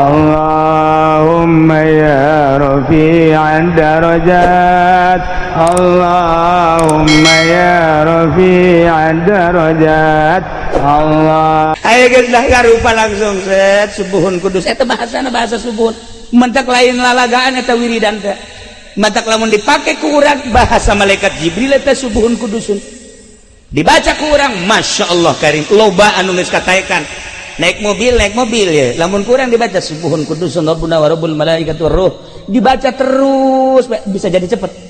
Allahumma ya rafi'ad darajat, Allahumma ya rafi'ad darajat, Allah. Ayo geus lah garupa langsung set subuhun kudus eta bahasana bahasa subuhun mentak lain lalagaan eta wiridan teh matak lamun dipake ku urang bahasa malaikat Jibril eta subuhun kudusun dibaca ku urang Masya Allah karim loba anu geus kataekan naik mobil ya lamun kurang dibaca subuhun kudusun rabbuna wa rabbul malaikatu warruh dibaca terus bisa jadi cepet.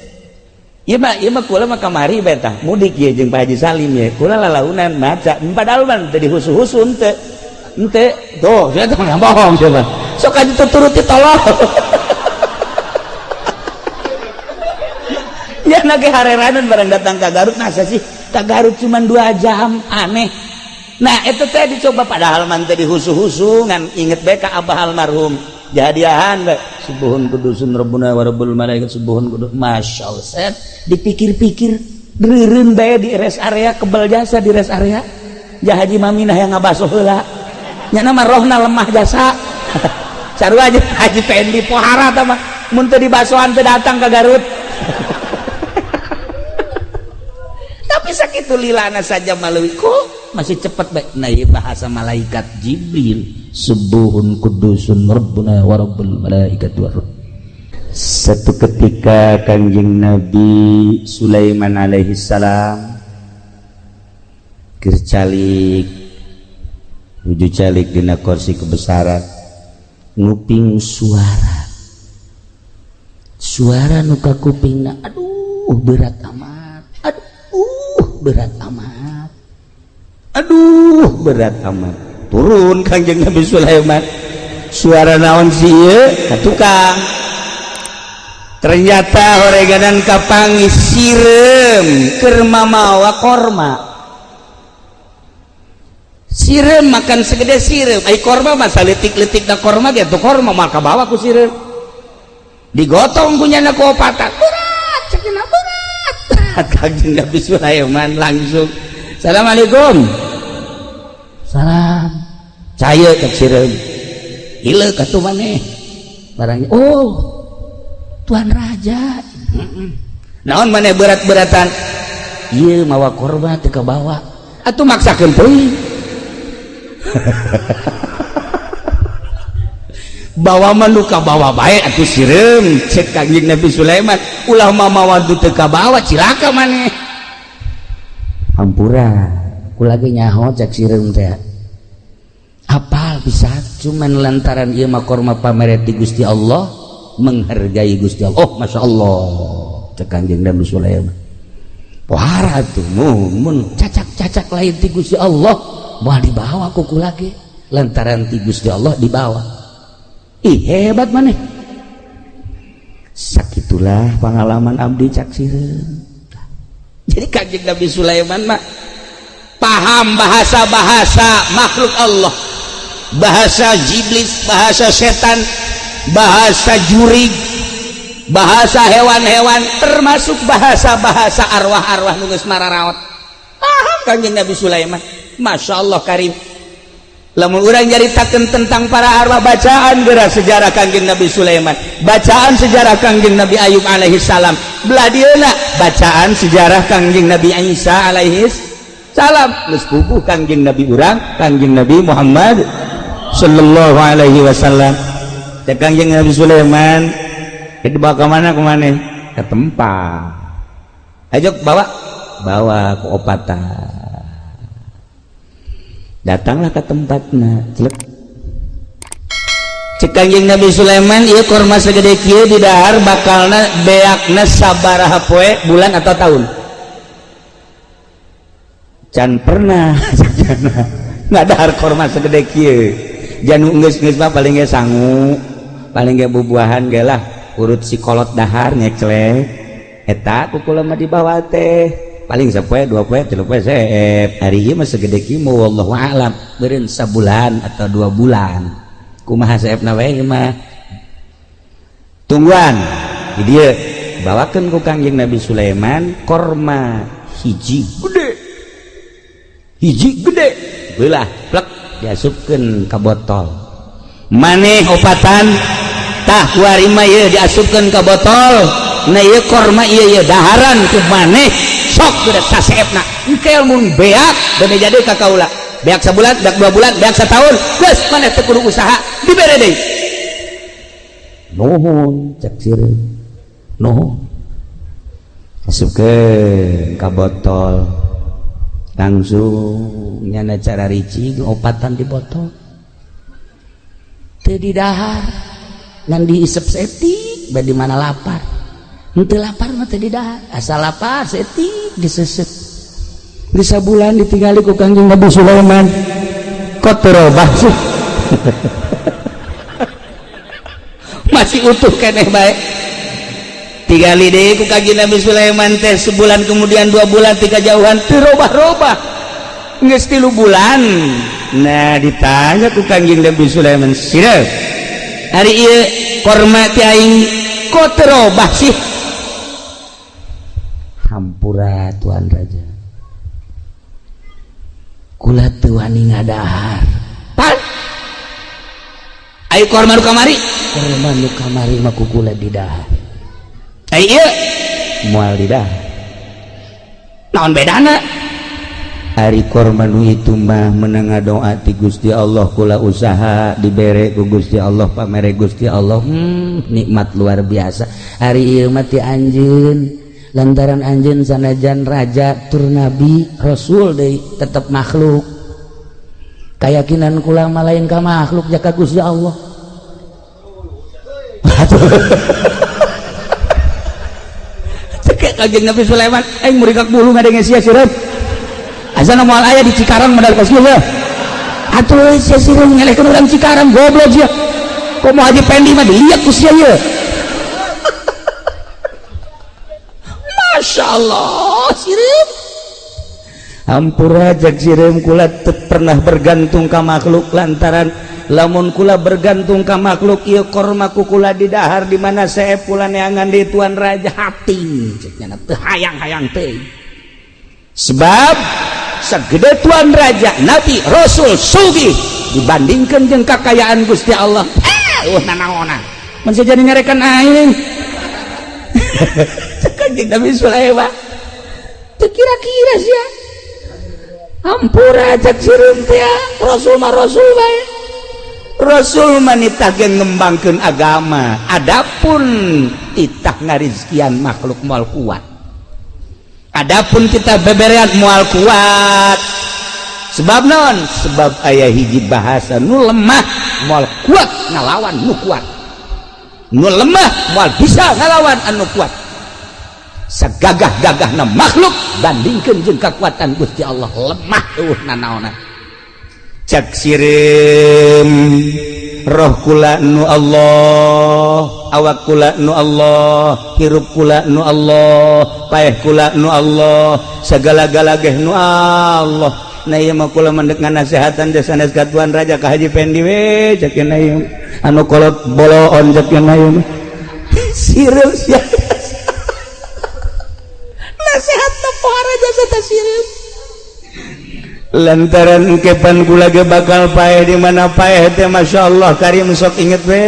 Ieu mah, ieu mah kula mah kamari bae tah mudik ye jeung Pak Haji Salim ye kula lalaunan maca padahal mah teu dihusu-husu henteu henteu tuh saya teh nggak bohong coba sok aja tuturuti tolong ya nage hareranan barang datang ke Garut masa sih ke Garut cuma 2 jam aneh. Nah itu teh dicoba padahal mah teu dihusu-husu ngan inget bae ka abah almarhum jadiahan bae subuhun kudusun rabbuna wa rabbul malaikat subuhun kudus Masya Allah set dipikir-pikir reureun bae di rest area kebal jasa di rest area ja Haji Maminah yang ngabaso heula nya mah rohna lemah jasa sarua aja Haji Pendi pohara tah mah mun teu dibasoan teu datang ke Garut. Tapi sakitu lilana saja maleuwi kok masih cepet bae. Nah ieu bahasa malaikat Jibril subuhun kudusun rabbuna wa rabbul malaikati warruh. Satu ketika Kanjeng Nabi Sulaiman alaihi salam keur calik nuju calik dina kursi kebesaran nguping suara suara nu kakupingna aduh berat amat, aduh berat amat, aduh berat amat. Turun Kanjeng Nabi Sulaiman suara naon sih ieu ka tukang ternyata horeganan kapangi sireum keur mamawa korma sireum makan segede sireum ai korma mah saleutik-leutikna korma ge tuh korma mah kabawa ku sireum digotong ku nyana ku opatan berat cenah berat. Kanjeng Nabi Sulaiman langsung assalamualaikum salam caya cek sireum ieu katuh maneh barangnya oh tuan raja naon maneh berat-beratan ieu mawa korma teu kabawa atuh maksakeun teuing bawa mah nu kabawa bae atuh sireum cek Kanjeng Nabi Sulaiman ulah mamawa nu teu kabawa cilaka maneh hampura kula ge nyaho cek sireum teh apal bisa cuman lantaran ieu mah korma pameret di Gusti Allah menghargai Gusti Allah. Oh Masya Allah cek Kanjeng Nabi Sulaiman pohara tuh mun cacak-cacak lain ti Gusti Allah moal dibawa kuku lagi lantaran ti Gusti Allah dibawa ih hebat maneh sakitulah pengalaman abdi cak sireum. Jadi Kanjeng Nabi Sulaiman mah paham bahasa-bahasa makhluk Allah, bahasa iblis, bahasa setan, bahasa jurig, bahasa hewan-hewan, termasuk bahasa-bahasa arwah-arwah nu geus mararaot. Paham Kanjeng Nabi Sulaiman. Masya Allah karim. Lamun urang nyaritakeun tentang para arwah bacaan geura sejarah Kanjeng Nabi Sulaiman, bacaan sejarah Kanjeng Nabi Ayub alaihi salam, belah dieuna bacaan sejarah Kanjeng Nabi Isa alaihi salam, geus puguh Kanjeng Nabi urang, Kanjeng Nabi Muhammad sallallahu alaihi wasallam. Cek Kanjeng Nabi Sulaiman, dibawa ke mana kemana? Ke tempat. Ayo bawa, bawa ke opatan. Datanglah ke tempatnya. Celek. Cek Kanjeng Nabi Sulaiman, ieu korma segede kieu di dahar bakalna beakna sabaraha poe, bulan atau tahun? Can pernah nggak dahar korma segede kieu. Janu geus-geus mah paling ge sangu, paling ge bubuahan ge lah urut si kolot dahar ngeclek eta ku kula mah dibawa teh paling sapoe 2 poe 3 poe seep. Hari ieu mah segede kieu wallahu a'lam beureun sabulan atau 2 bulan kumaha seepna we mah tungguan di dieu bawakeun ku Kangjeng Nabi Sulaiman korma hiji gede belah plek diasupkeun ka botol. Maneh opatan tah kuari mah ieu diasupkeun ka botol. Nah, ieu korma ieu ieu daharan ku maneh sok geus saseepna. Engke mun beak bade jadi ka kaula. Beak sabulan, beak 2 bulan, beak setahun, geus maneh teu kudu usaha dibere deui. Nuhun cek sireum. Nuhun. Asupkeun ka botol. Langsung nyana cara ricing opatan di botol. Teu didahar ngan diisep setik bade mana lapar. Henteu lapar mah teu didahar, asal lapar setik diseset. Di sabulan ditinggali ku Kangjeng Nabi Sulaiman. Kok teu robah sih? Masih utuh keneh bae. Tigali deui ku Kangjeng Nabi Sulaiman teh sebulan kemudian 2 bulan 3 jauhan teu robah-robah. Geus 3 bulan. Nah, ditanya ku Kangjeng Nabi Sulaiman, "Sira, hari ieu korma ti aing kok teu robah sih?" Hampura Tuan Raja. Kula teu wani ngadahar. Pan. Ayo korma nu kamari. Korma nu kamari mah ku kula didahar. Ayo ieu moal didahar. Naon bedana? Ari korma nu itu mah menang doa ti Gusti Allah, kula usaha dibere ku Gusti Allah, pamere Gusti Allah, nikmat luar biasa. Ari ieu mah ti anjeun, lantaran anjeun sanajan raja tur nabi rasul deui tetep makhluk. Keyakinan kula mah lain ka makhluk jaka Gusti Allah. Cek Kangjeng Nabi Sulaiman, aing murikak bulu ngadenge sia sireum. Azan moal aya di Cikarang modal kos kieu. Atuh sia sireum ngelehkeun urang Cikarang goblok sia. Komo Haji Pendi mah dilihat ku sia ieu. Masya Allah sireum. Hampura jak sireum, kula teu pernah bergantung ka makhluk lantaran lamun kula bergantung ka makhluk ieu korma ku kula didahar di mana seep kula neangan di Tuan Raja hati cek nya teu hayang-hayang teuing. Sebab segede Tuan Raja Nabi Rasul sugih dibandingkan jeung kakayaan Gusti Allah. Nanaonan mun jadi nyarekan aing. Cek Kanjeng Nabi Sulaiman teu kira-kira sia. Hampura cek sireum teh Rasul mah Rasul bae. Rasul mah nitah ge ngembangkeun agama, adapun titah ngarizkian makhluk moal kuat. Adapun kita beberean moal kuat. Sebab naon? Sebab aya hiji bahasa nu lemah moal kuat ngalawan nu kuat. Nu lemah moal bisa ngalawan anu kuat. Sagagah-gagahna makhluk bandingkeun jeung kakuatan Gusti Allah lemah eueuh nanaonan. Cek sireum roh kula nu Allah, awak kula nu Allah, hirup kula nu Allah, paeh kula nu Allah, segala-gala geh nu Allah. Nah ieu mah kula mendek nganasehatan teh sanes ka Tuan Raja ka Haji Pendi we cek na ieu anu kolot boloon cek na ieu mah. Sireum sia. Nasehat teh pohara jasa teh sireum. Lantaran kepan kula ge bakal paeh di mana paeh teh Masya Allah karim sok inget we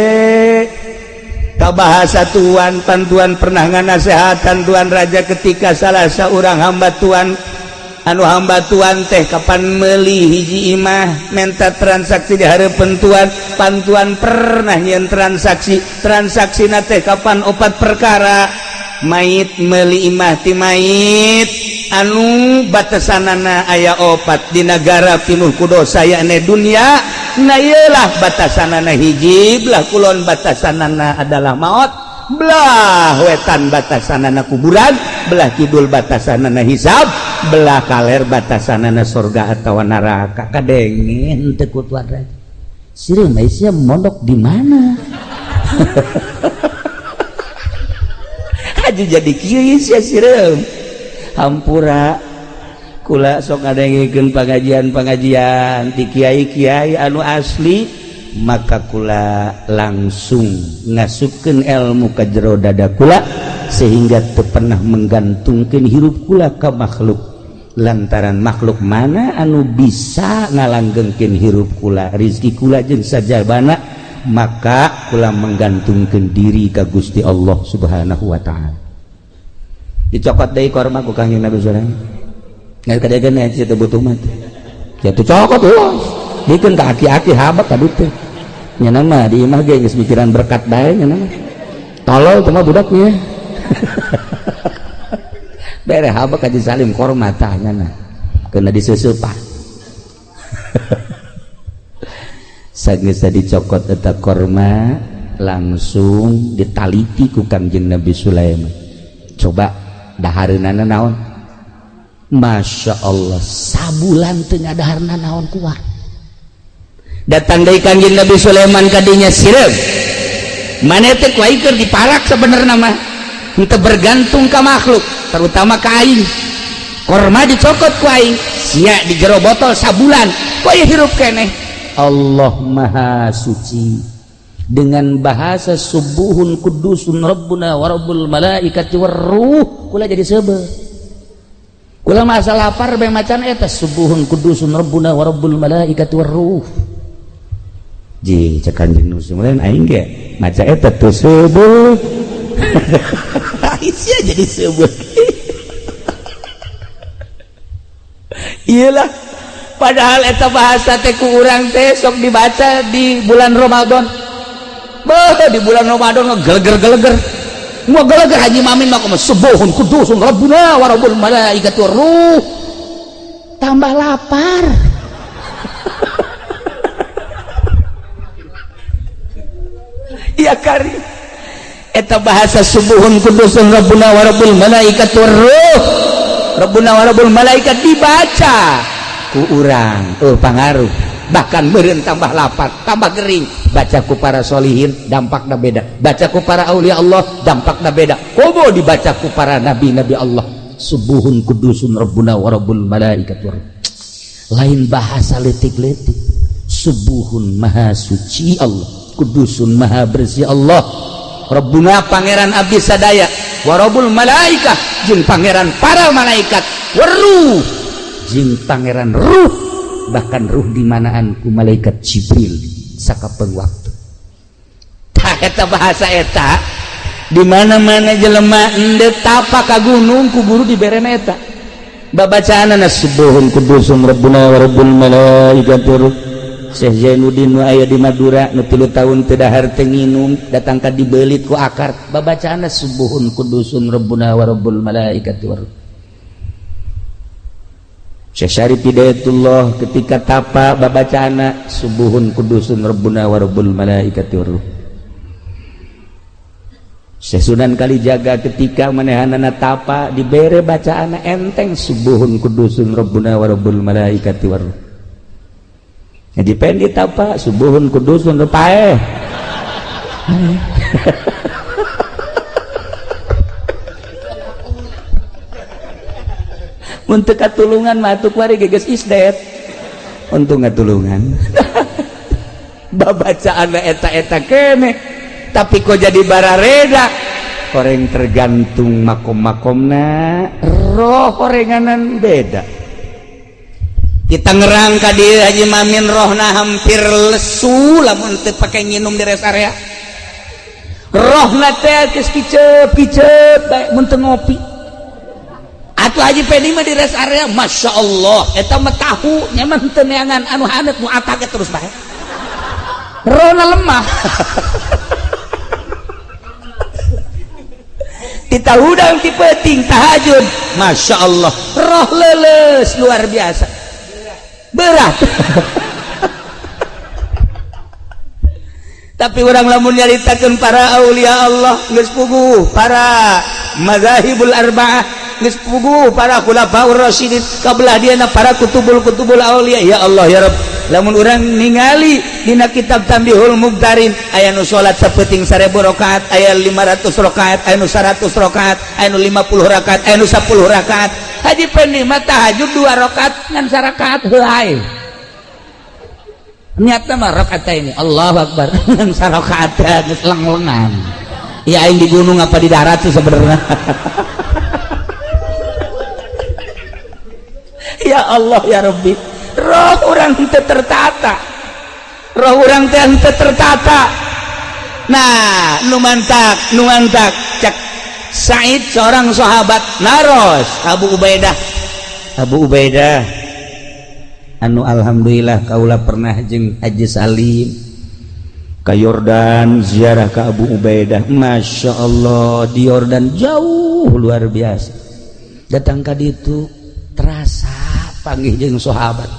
ka bahasa Tuan pan Tuan pernah nganasehatan Tuan Raja ketika salah seorang hamba Tuan anu hamba Tuan teh kapan meuli hiji imah menta transaksi di hareupeun Tuan pan Tuan pernah nyeun transaksi transaksina teh kapan opat perkara mayit meuli imah ti mayit anu batasanana aya opat di negara pinuh ku dosa yakni dunia. Nah iyalah batasanana hiji belah kulon batasanana adalah maut, belah wetan batasanana kuburan, belah kidul batasanana hisab, belah kaler batasanana surga atau neraka. Kadenge teu ku Tuan Raja sireum sia mondok di mana? Haji jadi kieu sia sireum. Hampura kula sok ngadengikeun pengajian-pengajian ti kiai-kiai anu asli, maka kula langsung ngasupkeun ilmu ka jero dada kula sehingga teu pernah menggantungkeun hirup kula ka makhluk. Lantaran makhluk mana anu bisa ngalanggengkeun hirup kula, rizki kula jeung sajabana Maka kula menggantungkeun diri ka Gusti Allah Subhanahu wa taala. Dicokot deui korma ku Kangjeng Nabi Sulaiman. Nggak kadegan sia teu butuh mah. Ya teu cokot euy. Dikeun ka aki-aki habak ka teh. Nya mah di imah ge geus mikiran berkat bae nya mah. Tolol teh mah budaknya. Bere habak Haji Salim korma tah nya mah. Kena disusupan. Sageus dicokot eta korma langsung ditaliti ku Kangjeng Nabi Sulaiman. Coba dahareunana naon? Masya Allah, sabulan teu ngadaharna naon kuat. Datang deui Kangjeng Nabi Sulaiman kadinya sireum. Maneh teh ku aing keur diparak sebenarna mah. Henteu bergantung ka makhluk, terutama ka aing. Korma dicokot ku aing, sia di jero botol sabulan, ku aing hirup keneh. Allah Maha Suci dengan bahasa subuhun kudusun rabbuna wa rabbul malaikati warruh, kula jadi seubeuh. Kula masa lapar bae macan eta subuhun kudusun rabbuna wa rabbul malaikati warruh. Ji cek Kanjeng Nabi Sulaiman aing ge maca eta teu seubeuh. Sia jadi seubeuh. Iyalah, padahal eta bahasa teh ku urang teh sok dibaca di bulan Ramadan. Beuh, di bulan Ramadan ngegeleger-geleger. Ngegeleger Haji Mamin mah kumaha subuhun kudusun rabbuna wa rabbul malaikati ruh. Tambah lapar. Iya kari. Eta bahasa subuhun kudusun rabbuna wa rabbul malaikati ruh. Rabbuna wa rabbul malaikat dibaca ku urang, oh pangaruh, bahkan meureun tambah lapar, tambah gering. Baca ku para solihin dampakna beda, baca ku para aulia Allah dampakna beda, komo dibaca ku para nabi-nabi Allah. Subuhun kudusun rabbuna wa rabbul malaikat. Lain bahasa leutik-leutik. Subuhun maha suci Allah, kudusun maha bersih Allah, rabbuna pangeran abdi sadaya, wa rabbul malaikah jeung pangeran para malaikat, waruh jeung pangeran ruh, bahkan ruh dimanaan ku malaikat Jibril sakapeung waktu. Tah eta bahasa eta di mana-mana jelema endeu tapa ka gunung ku guru diberena eta. Babacaanana subuhun kudusun rabbuna wa rabbul malaikati. Syekh Zainuddin nu aya di Madura nu 3 tahun teu dahar teu nginum datang ka dibeulit ku akar babacaanna subuhun kudusun rabbuna wa rabbul malaikati. Syekh Syarif Hidayatullah ketika tapa babacaanna subuhun kudusun rabbuna wa rabbul malaikati. Syekh Sunan Kalijaga ketika manehanana tapa dibere bacaanna enteng subuhun kudusun rabbuna wa rabbul malaikati. Jadi pendi tapa subuhun kudusun paeh. Mun teu katulungan mah atuh kuari geus isdet. Untung ngatulungan. Babacaanna eta-eta keneh. Tapi kok jadi barareda? Koreng tergantung makom-makomna, roh korenganan beda. Kita ngerang ka dieu Haji Mamin rohna hampir lesu lamun teu pake nginum di rest area. Rohna teh geus kicep-kicep bae mun teu ngopi. Atuh Haji Pedi mah di rest area, Masya Allah, eta mah tahu nyaman teu neangan anu haneut nu atake terus bae. Rohna lemah. Kita hudang ti peuting tahajud, Masya Allah, roh leuleus luar biasa. Berat. Tapi orang lamun nyaritakeun para aulia Allah geus puguh, para mazahibul arba'ah geus puguh, para khulafaur rasyidin kabelah dieuna para kutubul-kutubul aulia. Ya Allah ya Rabb, lamun urang ningali dina kitab Tambihul Mubtarin aya nu salat sapeuting 1000 rakaat, aya 500 rakaat, aya nu 100 rakaat, aya nu 50 rakaat, aya nu 10 rakaat. Haji Pendi mah tahajud 2 rakaat ngan sarakaat heulai. Niatna mah rakaat ini Allahu Akbar ngan sarakaat geus leng-lengan. Ya aing di gunung apa di darat sih sebenarnya. Ya Allah ya Rabbi, roh orang teu tertata. Roh urang teh henteu tertata. Nah, nu mantak, nu mantak cek Said seorang sahabat naros Abu Ubaidah. Abu Ubaidah anu alhamdulillah kaula pernah jeung Haji Salim ka Yordan ziarah ke Abu Ubaidah. Masya Allah, di Yordan jauh luar biasa. Datang ka ditu terasa panggih jeung sahabat.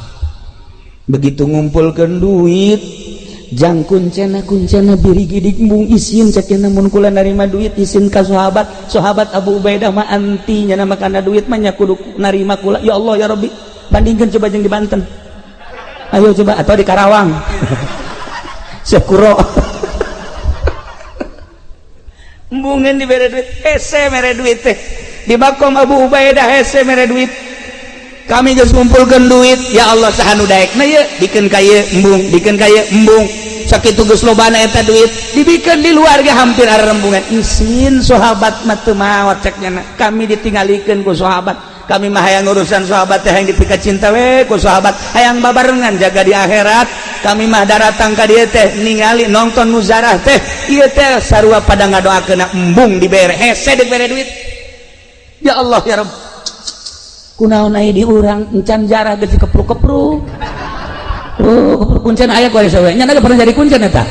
Begitu ngumpulkeun duit jang kuncena kuncena biri gidik embung isin cek mun kula narima duit isin ka sahabat. Sahabat Abu Ubaidah mah anti nya makana duit mah nya kudu narima kula. Ya Allah ya Rabbi, bandingkan coba jeung di Banten, ayo coba, atau di Karawang Syekuro embungan dibere duit hese mere duit teh di makom Abu Ubaidah hese mere duit. Kami geus ngumpulkeun duit, ya Allah, saha nu daekna ieu bikeun ka ieu embung, bikeun ka ieu embung, sakitu geus lobana eta duit dibikeun di luar ge hampir arembungan. Isin sahabat mah teu maot cek nya, kami ditinggalikeun ku sahabat. Kami mah hayang urusan sahabat teh hayang dipika cinta we ku sahabat, hayang babarengan jaga di akhirat. Kami mah daratang ka dieu teh ningali nonton muzarah teh ieu teh sarua pada ngadoakeun embung dibere hese dibere duit. Ya Allah ya Rabb, kunaon aya di urang encan jarah geus kepruk-kepruk. Oh, kepruk kuncen aya ku aya nya pernah jadi kuncen eta.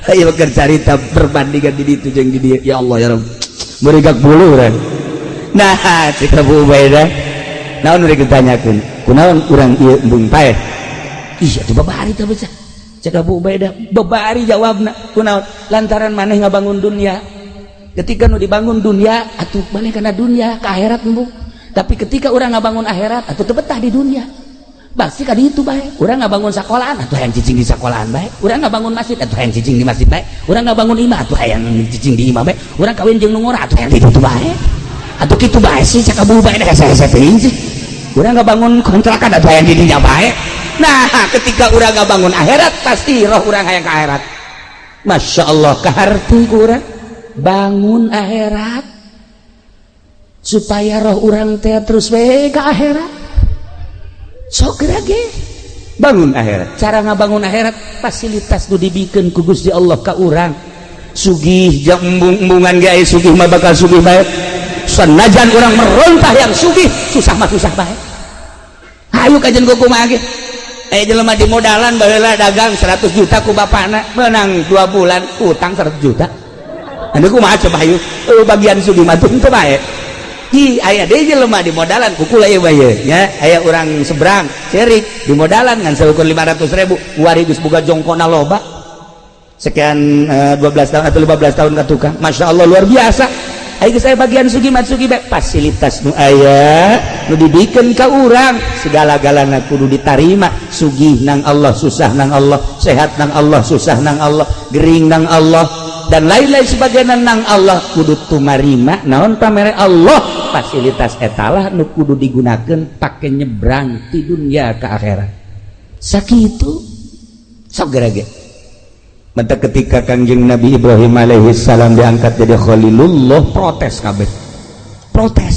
Ayo keur carita perbandingan di ditu jeung di dieu. Ya Allah ya Rabb, meurigak bulu urang. Nah, cek Abu Ubaidah naon rek ditanyakeun, kunaon urang ieu embung paeh? Ih, atuh babari teh bocah. Cek Abu Ubaidah babari jawabna, kunaon? Lantaran maneh ngabangun dunia. Ketika nu dibangun dunia atuh maneh kana dunia ka akhirat embung. Tapi ketika urang ngabangun akhirat atuh teu betah di dunia, pasti ka ditu bae. Urang ngabangun sekolahan atuh hayang cicing di sekolahan bae. Urang ngabangun masjid atuh hayang cicing di masjid bae. Urang ngabangun imah atuh hayang cicing di imah bae. Urang kawin jeung nu ngora atuh hayang di ditu bae. Atuh kitu bae sih cek Abu Ubaidah, hese-hese teuing sih. Urang ngabangun kontrakan atuh hayang di dinya bae. Nah, ketika urang ngabangun akhirat pasti roh urang hayang ka akhirat. Masya Allah, kaharti ku urang bangun akhirat supaya roh urang teh terus we ka akhirat. Sok ge bangun akhirat. Cara ngabangun akhirat fasilitas nu dibikeun ku Gusti Allah ka urang. Sugih jang embung-embungan ge aya sugih mah bakal sugih bae. Sanajan urang merontah yang sugih, susah mah susah bae. Hayu kajen kumaha ge. Jelema di modalan baheula dagang 100 juta ku bapakna, menang 2 bulan utang 100 juta. Anu kumaha coba hayu? Bagian sugih mah teu bae. Hi, aya deui jelema di modalan kukula ieu bae nya, aya urang seberang cerik di modalan ngan saukur 500.000, wari geus boga jongkona loba. Sekian 12 tahun atau 15 tahun ka tukang. Masya Allah luar biasa. Ayo saya bagian sugih mah sugih bae, fasilitas nu aya nu dibikeun ka urang segala-galana kudu ditarima. Sugih nang Allah, susah nang Allah, sehat nang Allah, susah nang Allah, gering nang Allah, dan lain-lain sebagainya nang Allah. Kudu tumarima naon pamere Allah. Fasilitas etalah nu kudu digunakeun pake nyebrang ti dunia ke akhirat. Sakitu sok gerege. Maka ketika Kangjeng Nabi Ibrahim alaihi salam diangkat jadi Khalilullah, protes kabeh. Protes.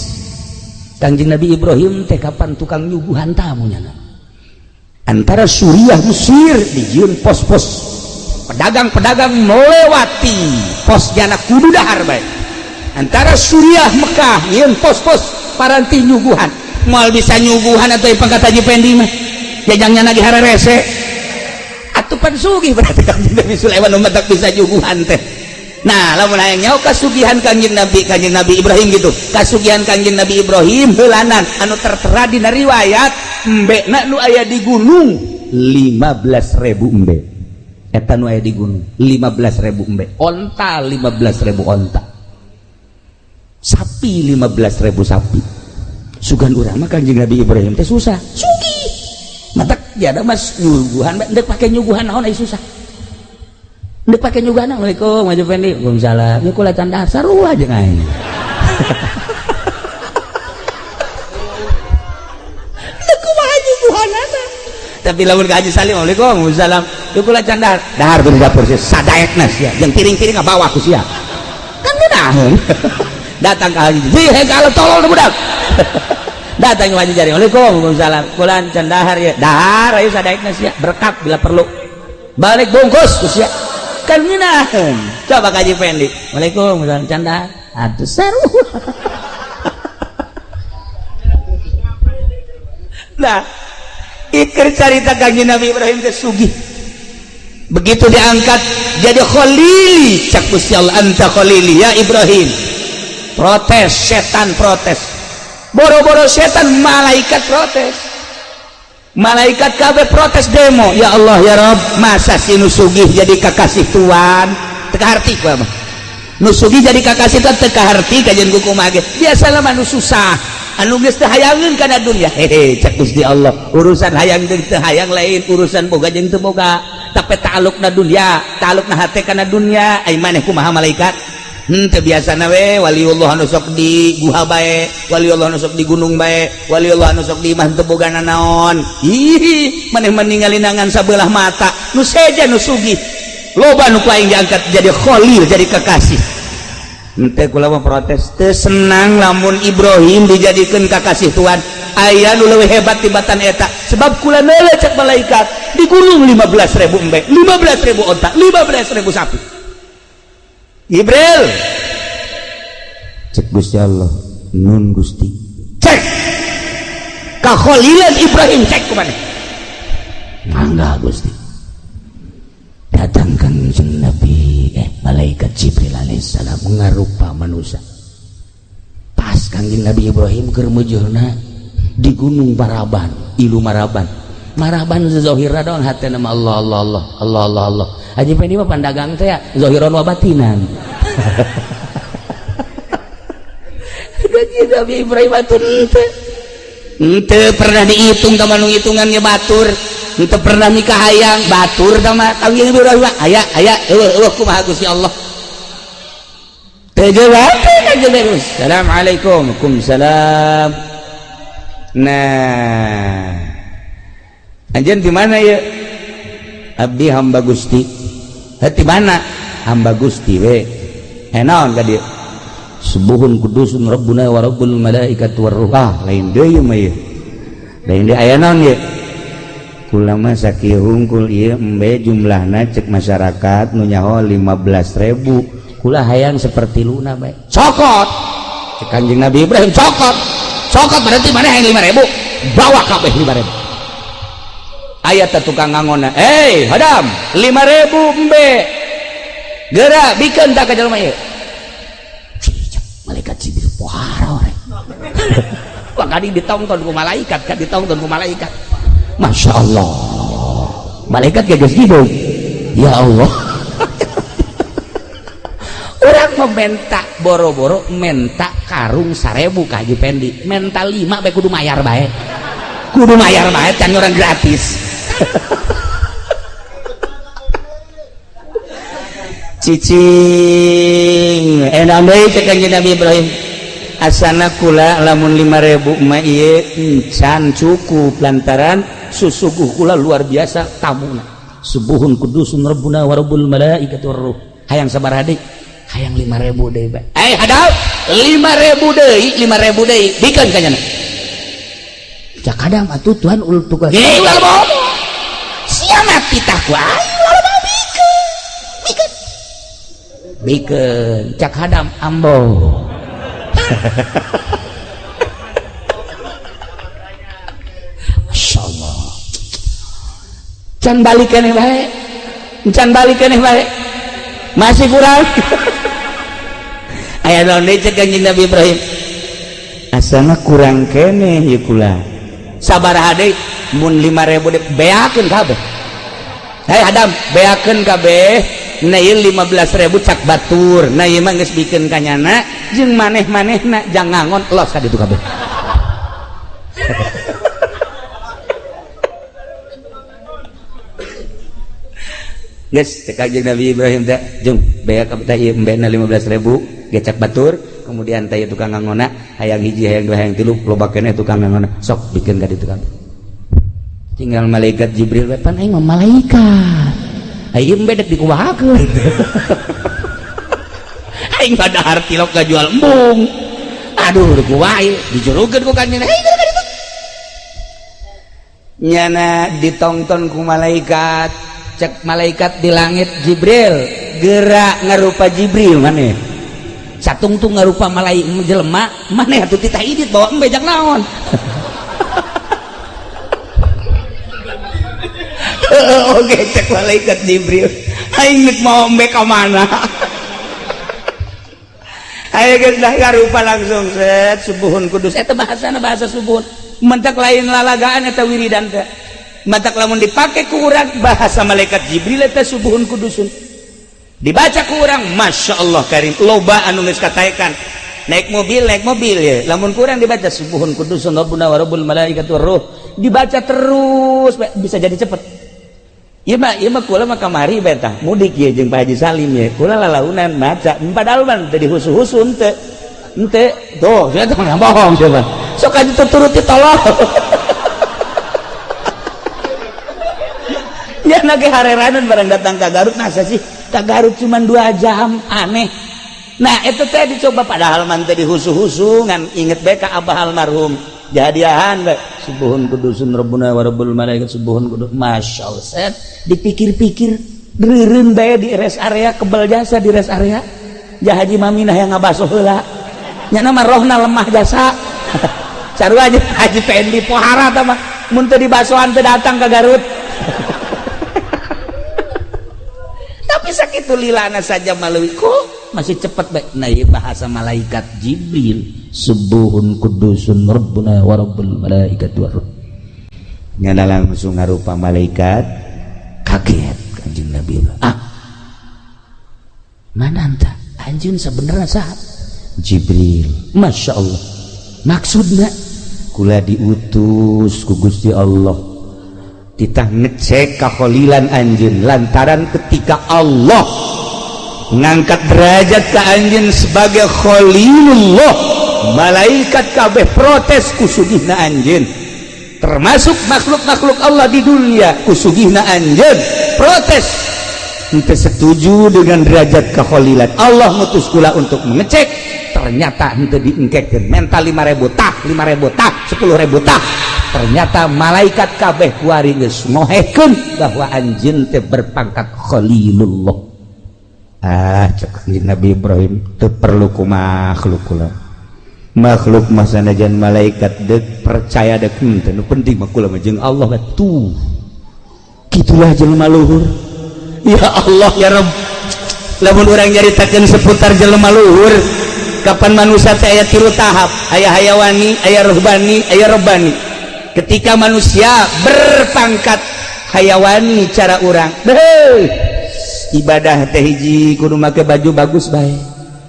Kangjeng Nabi Ibrahim teh kapan tukang nyuguhan tamu nya. Antara Suriah Mesir dijieun pos-pos pedagang-pedagang melewati pos jana kudu dahar bae. Antara Suriah Mekah nyieun pos-pos paranti nyuguhan. Moal bisa nyuguhan atau pangkat Haji Pendi mah. Jajangnya lagi hararese. Atupan sugih berarti Kangjeng Nabi Sulaiman mah tak bisa nyuguhan teh. Nah, lamun hayang nyaho kasugihan Kangjeng Nabi Ibrahim gitu. Kasugihan Kangjeng Nabi Ibrahim heulanan anu tertera dina riwayat embekna nu aya di gunung 15.000 embe. Eta nu aya di gunung 15.000 embe. Onta 15.000 onta. Sapi 15.000 sapi. Sugan urang mah Kangjeng Nabi Ibrahim teh susah. Sugih. Matak tiada mas nyuguhan, ndek pake nyuguhan naon ai susah. Ndek pake nyuguhan, Assalamualaikum Haji Fendi. Waalaikumsalam. Ieu kula can dahar sarua jeung aing. Ndek kumaha nyuguhanana. Tapi lamun ka Haji Salim, Waalaikumsalam. Ieu kula can dahar. Dahar tuh di dapur sia sadaekna sia. Jeung piring-piring ngabawa ku sia. Kan ngeunaheun. Datang ka Haji. Hei, kalau tolol budak. Datang Haji Jari. Waalaikumsalam. Kulan can dahar ya. Dahar ayo sadaekna sia, berkat bila perlu. Balik bungkus ku sia. Kan ngeunaheun. Coba ka Haji Pendi. Waalaikumsalam can dahar. Aduh seru. Nah, iker carita Kanjeng Nabi Ibrahim teh sugih. Begitu diangkat jadi khalili, cak Gusti Allah, anta khalili ya Ibrahim. Protes setan, protes. Boro-boro setan, malaikat protes. Malaikat kabeh protes demo, ya Allah ya Rob, masa si nu sugih jadi kakasih tuan? Teu kaharti ku mah. Nu sugih jadi kakasih tuan teu kaharti kajian ku kumaha ge. Biasalah mah nu susah, anu geus teu hayangeun kana dunya. Hehe, cak Gusti Allah, urusan hayang jeung teu hayang lain urusan boga jeung teu boga, tapi ta'alluqna dunya, ta'alluqna hate kana dunya. Ai maneh kumaha malaikat? Teu biasana we waliullah anu sok di guha bae, waliullah anu sok di gunung bae, waliullah anu sok di imah teu boga nanaon. Ih, maneh mah ningali nangan sabelah mata, nu seja nu sugih. Loba nu ku aing diangkat jadi khalil, jadi kekasih. Henteu kula mah protes, teu senang lamun Ibrahim dijadikeun kakasih Tuhan. Aya nu leuwih hebat tibatan eta, sebab kula neuleuh cek malaikat di gunung 15.000 embe, 15.000 onta, 15.000 sapi. Jibril, cek Gusti Allah, nun Gusti, cek kakholilan Ibrahim, cek kumaneh, mangga Gusti. Datang Kanjeng Nabi, malaikat Jibril alaihissalam ngarupa manusia. Pas Kanjeng Nabi Ibrahim keur meujeuhna di gunung Maraban, ilu Maraban. Maraban zahirna doang hatena mah Allah Allah Allah Allah Allah Allah. Haji Pendi mah pandagang teh ya zahiran wa batinan. Kanjeng Nabi Ibrahim atuh henteu pernah dihitung ka manu hitungannya batur. Henteu pernah nikah hayang batur tah mah Kanjeng Ibrahim aya aya eueuh eueuh kumaha Gusti Allah. Teu jawab Kanjeng Nabi. Assalamualaikum. Waalaikumsalam. Nah, anjeun di mana ya? Abdi hamba Gusti. Hati mana? Hamba Gusti we. Naon ka dieu? Subuhun kudusun rabbuna wa rabbul malaikati warruh. Ah, lain deui mah ieu. Lain deui aya naon ieu? Kula mah sakieu hungkul ieu embe jumlahna cek masyarakat nu nyaho 15.000. Kula hayang seperti luna bae. Cokot. Cek Kanjeng Nabi Ibrahim cokot. Cokot berarti mana hayang 5.000? Bawa kabeh 5.000. Ayat tukang ngangona, "Hey, hadam, 5.000 embe. Geura bikeun tak ka jelema ieu." Malaikat Jibril pohara ore. Wah, kadi ditonton ku malaikat, kan ditonton ku malaikat. Masya Allah. Malaikat ge geus hidup. Ya Allah. Urang meminta boro-boro menta karung 1.000 ka Haji Pendi. Menta 5 bae kudu mayar bae. Kudu mayar bae can orang gratis. Cicing enak deui cek Kanjeng Nabi Ibrahim. Asana kula lamun 5.000 mah ieu encan cukup lantaran susuguh kula luar biasa tamuna. Subuhun kudusun rabbuna wa rabbul malaikati warruh. Hayang sabaraha deui? Hayang 5.000 deui bae. Eh hadap 5.000 deui, 5.000 deui bikeun ka nyana. Cak kadang atuh Tuhan ul tukang. Hei ulah bobo. Sia mati tah ku aing ulah bobo bikeun. Bikeun. Bikeun cak hadam ambo. Masya Allah. Can balik keneh bae. Can balik keneh bae. Masih kurang. Aya naon deui cek Kanjeng Nabi Ibrahim? Asana kurang keneh ieu kula. Sabaraha deui mun 5.000 deui beakeun kabeh. Hei Adam, beakeun kabeh. Nah ieu 15.000 cak batur. Nah ieu mah geus bikeun ka nyana jeung maneh-manehna jang ngangon los ka ditu kabeh. Geus cek Kanjeng Nabi Ibrahim teh, jeung beak kabeh teh ieu embena 15.000 ge cak batur, kemudian teh tukang ngangona hayang hiji hayang dua hayang tilu loba keneh tukang ngangona sok bikeun ka ditu kabeh. Tinggal malaikat Jibril we pan aing mah malaikat. Aing bedek dikumahakeun. Aing mah dahar tilok ngajual embung. Aduh kumaha ieu dijurukeun ku kanjeng. Hei Nyana ditongton ku malaikat, cek malaikat di langit, "Jibril, gerak ngarupa Jibril maneh." Satungtung ngarupa malaikat jelema maneh atuh, titah indit bawa embe jak naon. Oke, cek malaikat Jibril, aing geus mau embe ka mana? Ayo geus dah, ngarupa langsung, set, subuhun kudus. Eta bahasana bahasa subuhun, mentak lain lalagaan eta wiridan teh. Matak lamun dipake ku urang bahasa malaikat Jibril eta subuhun kudusun, dibaca ku urang, Masya Allah karim, loba anu geus kataekan naik mobil, naik mobil ya. Lamun kurang dibaca subuhun kudusun rabbuna wa rabbul malaikatu ruh, dibaca terus bisa jadi cepet. Ieu mah, ieu mah kula mah kamari beta mudik ya jeung Pak Haji Salim ya, kula lalaunan maca, padahal mah teu dihusu-husu, henteu henteu tuh. Saya tuh nggak bohong, coba sok aja tuturuti, tolong ya. Nage hareranan barang datang ke Garut, masa sih ke Garut cuma 2 jam, aneh. Nah, itu teh dicoba, padahal man teh dihusu-husu, ngan inget bae ka abah almarhum, jadiahan bae subuhun kudusun rabbuna wa rabbul malaikat, subuhun kudus, masya Allah. Set, dipikir-pikir reureun bae di rest area, kebel jasa di rest area. Ja Haji Maminah yang ngabaso heula nya, mah rohna lemah jasa, sarua aja Haji Pendi pohara tah mah, mun teu dibasoan teu datang ke Garut. Tapi sakitu lilana saja maleuwih kok masih cepet bae. Nah, ieu bahasa malaikat Jibril, subuhun kudusun rabbuna wa rabbul malaikati war ruh. Nyana langsung ngarupa malaikat, kaget Kanjeng Nabi. "Ah, mana anta? Anjeun sebenarnya saha?" "Jibril." "Masya Allah, maksudna?" "Kula diutus ku Gusti Allah titah ngecek kakholilan anjeun, lantaran ketika Allah ngangkat derajat ke anjeun sebagai khalilullah, malaikat kabeh protes kusugihna anjeun, termasuk makhluk-makhluk Allah di dunia kusugihna anjeun protes, henteu setuju dengan derajat kekholilan. Allah ngutus kula untuk mengecek, ternyata henteu diengkekeun, menta 5000 tah, 5000 tah, 10.000 tah. Ternyata malaikat kabeh kuari geus ngohekeun bahwa anjeun teh berpangkat khalilullah." Ah, cek Nabi Ibrahim, teu perlu ku makhluk kula, makhluk mah sanajan malaikat dek percaya dek henteu, nu penting mah kula mah jeung Allah. Tuh, kitulah jelema luhur. Ya Allah ya Rabb, lamun urang nyaritakeun seputar jelema luhur, kapan manusia teh aya tilu tahap, aya hayawani, aya ruhbani, aya robbani. Ketika manusia berpangkat hayawani, cara urang beuh, ibadah teh hiji kudu make baju bagus bae,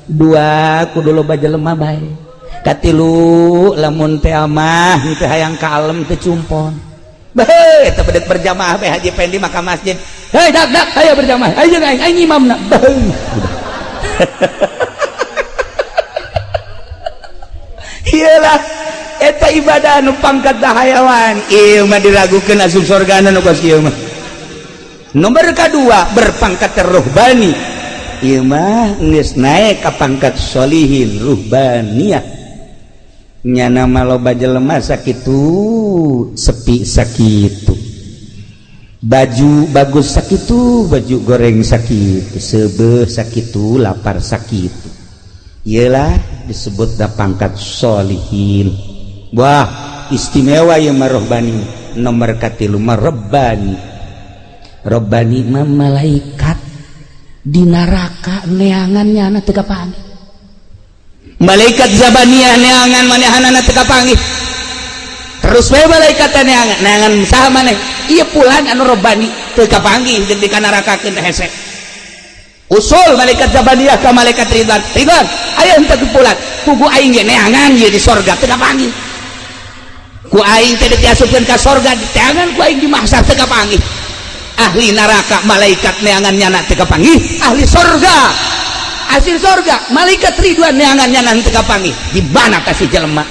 dua kudu loba jelema bae, katilu lamun teh mah teh hayang kalem teh cumpon. Beuh, eta bedek berjamaah bae. Haji Pendi maka masjid, "Hei, dak dak, ayo berjamaah, ayo aing aing imamna." Beuh, iyalah, eta ibadah anu pangkat hayawan. Ieu mah diragukeun asup sorgana nu kos kieu mah. Nomor kedua berpangkat ruhbani, ieu mah geus naik ka pangkat solihin ruhbaniyah. Nyana mah loba jelema sakitu sepi sakitu, baju bagus sakitu, baju goreng sakitu, seubeuh sakitu, lapar sakitu. Iyalah disebut da pangkat solihin. Wah, istimewa ya rohbani. Nomor katilu mah robbani. Robbani mah malaikat di neraka neangan nyana teu kapanggih, malaikat zabaniyah neangan manehanana teu kapanggih. Terus we malaikat neangan, neangan saha maneh? Ieu pulan anu robbani teu kapanggih jeung di kanarakakeun hese. Usul malaikat zabaniyah ka malaikat Ridwan, "Ridwan, ayo henteu pulan, kugu aing ge neangan ieu di sorga teu kapanggih. Ku aing teh diasupkeun ka sorga, diteangan ku aing di mahsyar teu kapanggih." Ahli neraka malaikat neangan nyana teu kapanggih, ahli sorga, hasil sorga malaikat Ridwan neangan nyana teu kapanggih. Di mana kasih jelema?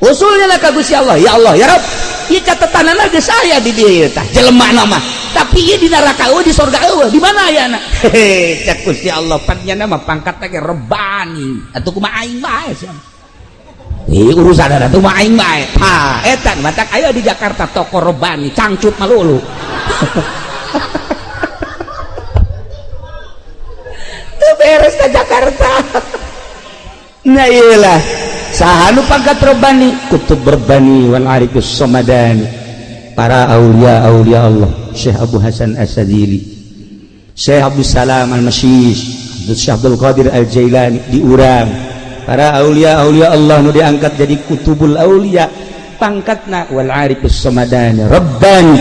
Usulnya lah ka Gusti Allah, "Ya Allah ya Rabb, ieu catatanana geus aya di dieu tah jelema nama, tapi ieu di neraka eueuh, di sorga eueuh, di mana ayana?" Hehe, cek Gusti Allah, pan nyana mah pangkat ge robbani, atuh kumaha aing bae sia. Ih, urusan ada tuh mah aing bae. Ha, eta matak aya di Jakarta toko Robani cangcut malulu. Teu beres ka Jakarta. Nah iyalah, saha nu pangkat Robani? Kutub Rabbani wal Arifus Samadani. Para aulia aulia Allah, Syekh Abu Hasan As-Sadili, Syekh Abdul Salam Al-Masyish, Syekh Abdul Qadir Al-Jailani diurang. Para aulia aulia Allah nu diangkat jadi kutubul aulia, pangkatna wal arifus samadani rabbani.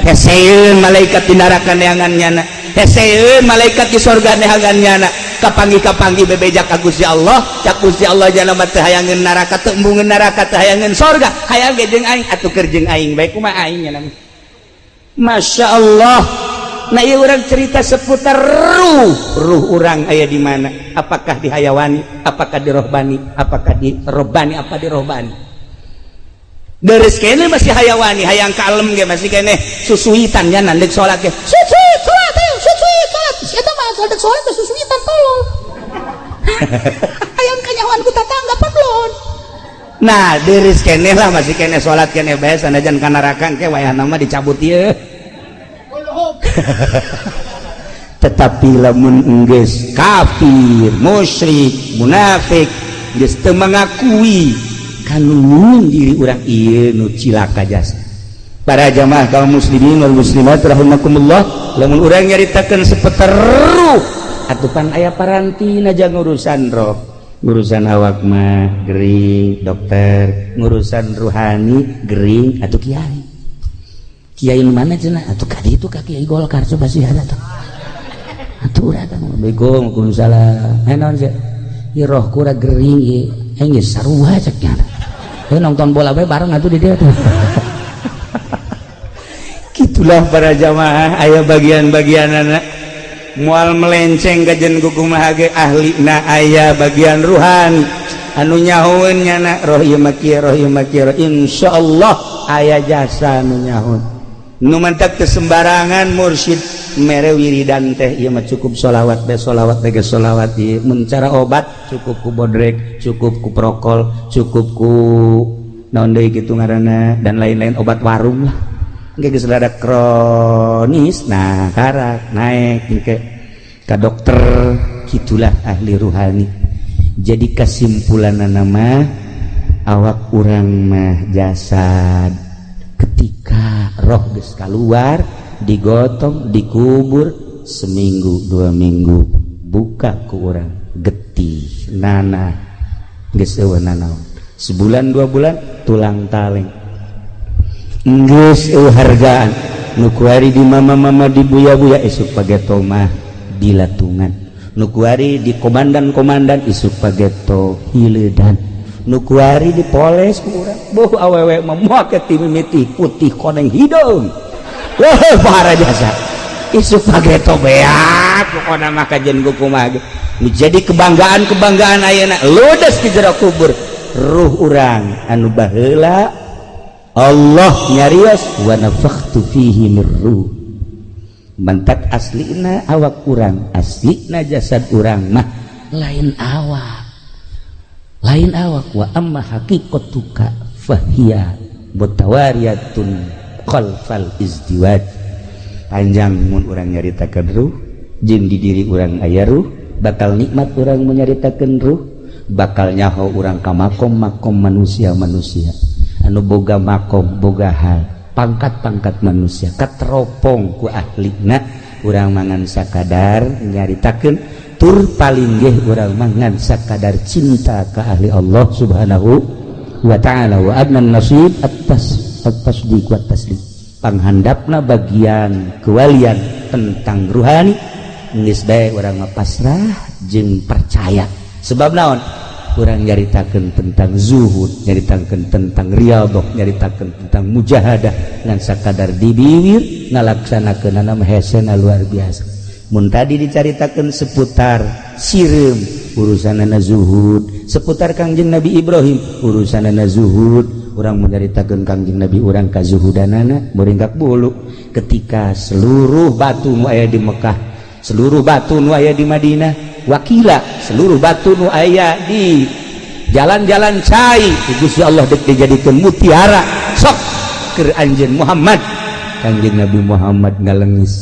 Heseun malaikat di neraka neangan nyana, heseun malaikat di sorga neangan nyana. Kapanggih-kapanggih bebeja ka Gusti Allah, cak Gusti Allah jana mah teu hayangeun neraka, teu embungeun neraka, teu hayangeun sorga, hayang ge jeung aing atuh keur jeung aing bae kumaha aing nyana. Masya Allah. Nah, ieu urang cerita seputar ruh. Ruh urang aya di mana? Apakah di hayawani, apakah di rohbani, apakah di robbani, apa di rohbani? Deres kene masih hayawani, hayang kalem ge masih kene susuitan nya nandek salat ge. Susuit salat, ayo susuit salat. Eta mah salat salat susuitan tolong. Hayang kanyahoan ku tatangga pablon. Nah, deres kene lah masih kene salat kene bae sanajan ka neraka ke wayahna mah dicabut ieu. Tetapi lamun enggeus kafir, musyrik, munafik, geus teu mengakui kanu diri urang ieu nu cilaka jasa. Para jamaah kaum muslimin wal muslimat rahimakumullah, lamun urang nyaritakeun seputar ruh atuh pan aya parantina jang urusan roh, urusan awak mah gering dokter, ngurusan ruhani gering atuh kiai. Kiai mana cenah atuh ka ditu ka kiai Golkar coba sih ada tuh. Atuh urang teh bego waalaikumsalam. Eh naon sih? Ieu roh kura gering ieu. Eh geus sarua cek nya. Heuh nonton bola bae bareng atuh di dieu tuh. Gitulah para jamaah aya bagian-bagianana. Moal melenceng kajen kumaha ge ahlina aya bagian ruhani anu nyahoeun nyana roh ieu mah kieu, roh ieu mah kieu. Insyaallah aya jasa anu nyahoeun. Nu mantak teu sembarangan mursyid mere wiridan teh ieu mah cukup sholawat bae, sholawat bae geus sholawat ieu. Mun cara obat cukup ku bodrek, cukup ku prokol, cukup ku naon deui kitu ngaranna dan lain-lain obat warung lah. Engke geus rada kronis nah karak naik engke ka dokter. Gitulah ahli ruhani. Jadi kesimpulanna mah awak urang mah jasad, ketika roh geus keluar digotong dikubur seminggu 2 minggu buka ku urang getih nanah geus eueuh nanaon, sebulan 2 bulan tulang taleng geus eueuh hargaan. Nu kuari di mama-mama di buya-buya isuk pageto mah dilatungan, nu kuari di komandan-komandan isuk pageto hileudan, nu kuari dipoles ku urang boh awewe mah make timimiti putih koneng hidung. Wah para jasa isuk pageto beak pokona mah kajen kumaha ge. Nu jadi kebanggaan-kebanggaan ayeuna ludes di jero kubur. Ruh urang anu baheula Allah nyarios wa nafakhtu fihi mir ruh. Mantak aslina awak urang, aslina jasad urang mah lain awak, lain awak. Wa amma haqiqatuka fahiya mutawariyatun khalfal izdiwaj. Panjang mun urang nyaritakeun ruh, jeung di diri urang aya ruh, bakal nikmat urang menyaritakeun ruh, bakal nyaho urang ka makom-makom manusia-manusia anu boga makom, boga hal, pangkat-pangkat manusia kateropong ku ahlina. Urang mangan sakadar nyaritakeun tur palinggih urang mangan sakadar cinta ka ahli Allah Subhanahu wa ta'ala. Wa adnan nasib atas at-tasdiq wa taslim, panghandapna bagian kewalian tentang ruhani geus bae urang mah pasrah jeung percaya. Sebab naon? Urang nyaritakeun tentang zuhud, nyaritakeun tentang riyadhah, nyaritakeun tentang mujahadah ngan sakadar di bibir, ngalaksanakeunana mah hesena luar biasa. Mun tadi dicaritakeun seputar sireum urusanana zuhud, seputar Kangjeng Nabi Ibrahim urusanana zuhud, urang menyaritakeun Kangjeng Nabi urang kazuhudanana muringkak bulu ketika seluruh batu nu aya di Mekah, seluruh batu nu aya di Madinah, wakila seluruh batu nu aya di Jalan-jalan cai Gusti Allah dek dijadikeun mutiara sok keur anjeun Muhammad. Kanjeng Nabi Muhammad ngalengis,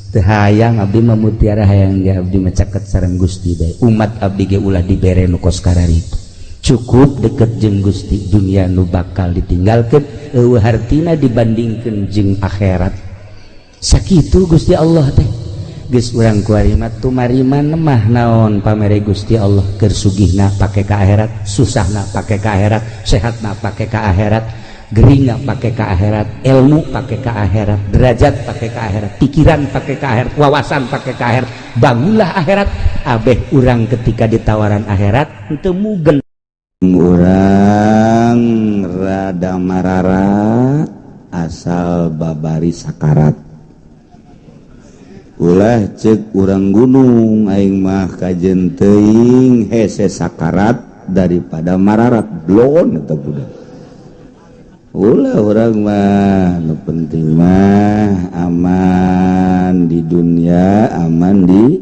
teu hayang abdi mah mutiara, hayang ge abdi mah caket sareng Gusti bae. Umat abdi ge ulah dibere nu kos kararitu, cukup deket jeung Gusti. Dunia nu bakal ditinggalkeun eueuh hartina dibandingkeun jeung akhirat. Sakitu Gusti Allah teh. Geus urang kuari mah tumarima mah naon pamere Gusti Allah. Keur sugihna pake ka akhirat, susahna pake ka akhirat, sehatna pake ka akhirat, geringna pake ka akhirat, ilmu pake ka akhirat, derajat pake ka akhirat, pikiran pake ka akhirat, wawasan pake ka akhirat. Bangunlah akhirat. Abeh urang ketika ditawaran akhirat teu mugen. Urang rada mararat asal babari sakarat. Ulah cek urang gunung, aing mah kajen teuing hese sakarat daripada mararat blon eta budak. Ulah, urang mah nu penting mah aman di dunia, aman di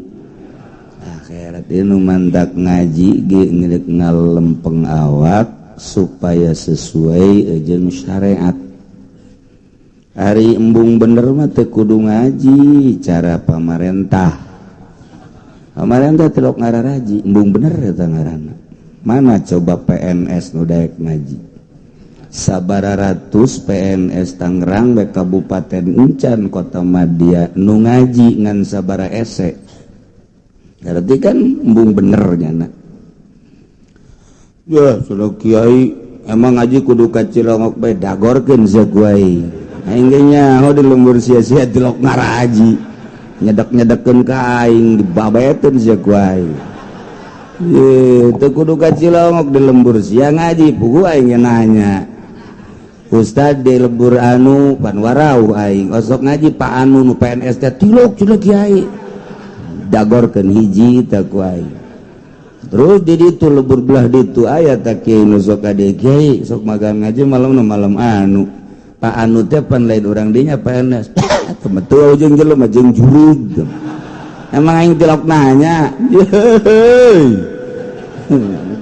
akhirat. Ieu nu mantak ngaji ge ngeudek ngalempeng awak supaya sesuai jeung syariat. Ari embung bener mah teu kudu ngaji. Cara pamarentah, pamarentah tilok ngararaji, embung bener eta ngaranna. Mana coba PNS nu daek ngaji? Sabara ratus PNS Tangerang bae, kabupaten encan, kota madya nu ngaji ngan sabara ese. Berarti kan embung bener nyana. Ya sudah, kiai emang ngaji kudu ka Cilongok bae, dagorkeun sia ku aing. Aing ge nyaho di lembur sia-sia tilok ngaraji, nyedek-nyedekeun ka aing, dibabeteun sia ku aing. Ye, teu kudu ka Cilongok, di lembur sia ngaji. Puguh aing ge nanya Ustad di lembur anu pan warau aing osok ngaji. Pak anu nu PNS teh tilok cenah kiai, dagorkeun hiji teh ku aing. Terus di ditu lebur belah ditu aya tak kiai nu sok ka dieu, kiai sok magang ngaji malam nu malam anu. Pak anu teh pan lain urang dinya PNS, betul jeung jelema jeung jurug. Emang aing tilok nanya. Yeay,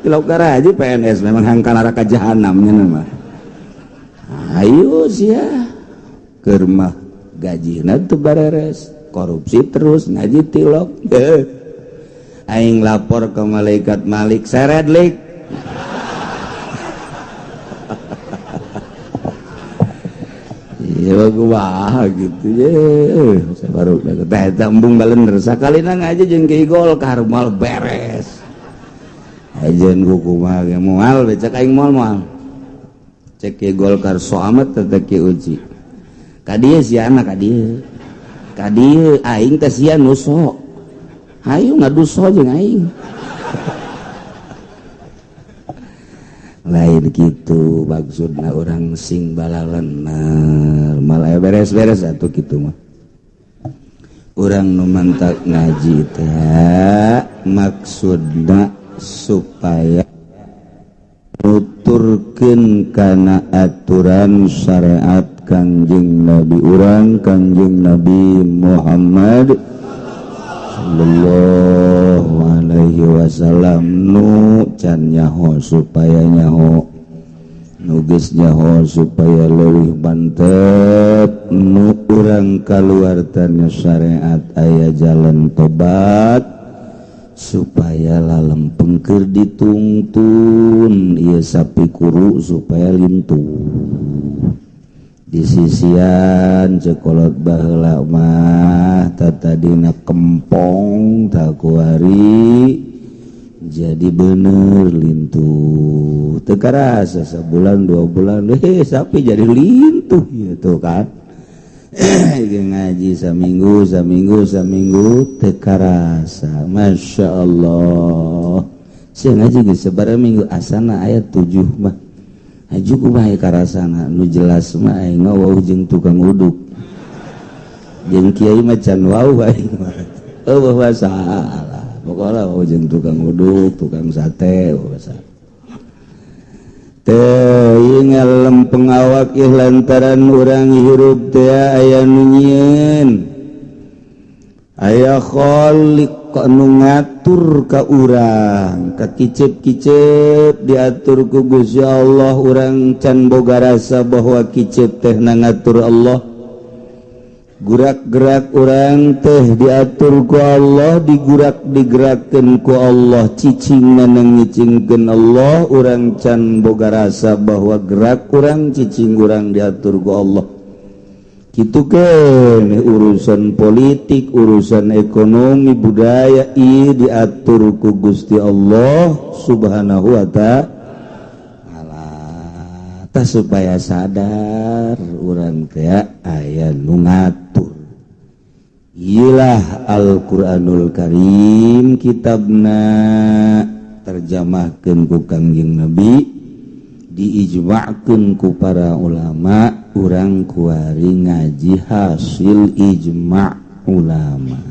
tilok garaji PNS memang hangka neraka jahanamnya mah. Ayo sia, keur mah gajina teu bareres, korupsi terus, ngaji tilok. Aing lapor ke malaikat Malik, seret lik. Iya, gua gitu ye. Saya baru teh embung balener sakalina ngaji jeung Kiai Golkar moal beres. Ajeun kumaha ge moal becak aing, moal moal. Cek Kiai Golkar so amat teh Kiai Uci. Ka dieu sia anak ka dieu. Ka dieu aing teh sia nu sok. Hayu ngadu so jeung aing. Lain gitu maksudna, orang sing balalener malah beres-beres atuh kitu mah. Urang nu mantak ngaji teh maksudna supaya nuturkeun kana aturan syariat Kangjeng Nabi urang, Kangjeng Nabi Muhammad sallallahu alaihi wasallam. Nu can nyaho supaya nyaho, nu geus nyaho supaya leuwih mantep, nu urang kaluar tanya syariat aya jalan tobat supaya lalempeng keur ditungtun ieu sapi kuru supaya lintuh di sisian. Cekolot baheula mah tatadina kempong takuari jadi bener lintuh, teu karasa sabulan 2 bulan sapi jadi lintuh gitu kan. Ngaji saminggu saminggu saminggu teu karasa, Masya Allah. Sia ngaji geus sabaraha minggu asana aya 7 mah. Aju kumaha karasana? Nu jelas mah aing mah wau jeung tukang uduk jeung kiai mah can wau aing mah. Eueuh masalah pokokna wau jeung tukang uduk, tukang sate, eueuh masalah teh. Ieu ngalempeng awak ih lantaran urang hirup teh aya nu nyieun. Aya khaliq nu ngatur ka urang, ka kicep-kicep diatur ku Gusti Allah. Urang can boga rasa bahwa kicep teh na ngatur Allah. Gerak-gerak urang teh diatur ku Allah, digurak digerakkeun ku Allah, cicing ngicingkeun Allah. Urang can boga rasa bahwa gerak urang, cicing urang diatur ku Allah. Gitu kan urusan politik, urusan ekonomi, budaya i diatur ku Gusti Allah Subhanahu wa Ta'ala. Supaya sadar urang teh aya nu ngatur. Ilah Al-Qur'anul Karim, kitabna terjemahkeun ku Kangjeng Nabi, diijma'keun ku para ulama. Urang kuari ngaji hasil ijma' ulama.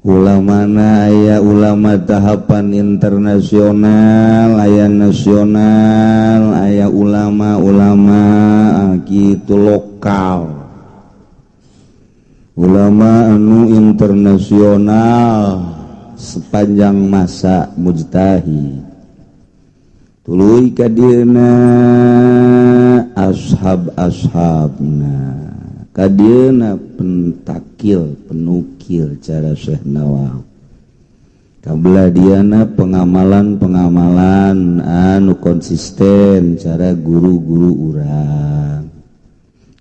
Ulamana aya ulama tahapan internasional, aya nasional, aya ulama-ulama gitu lokal. Ulama anu internasional sepanjang masa mujtahid, tuluy kadieuna ashab-ashabna, kadieuna pentakil penukil cara Syekh Nawawi, kabelah diana pengamalan-pengamalan anu konsisten cara guru-guru urang,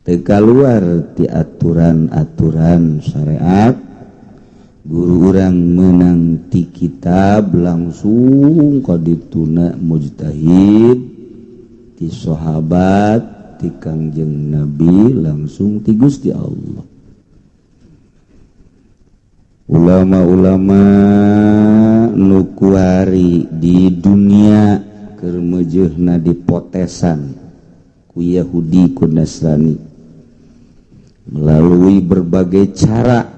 teu kaluar ti aturan-aturan syariat. Guru urang menang ti kitab langsung kadituna mujtahid, ti sahabat, ti Kangjeng Nabi, langsung ti Gusti Allah. Ulama-ulama nu kuari di dunia keur meujeuhna dipotesan ku Yahudi, ku Nasrani melalui berbagai cara,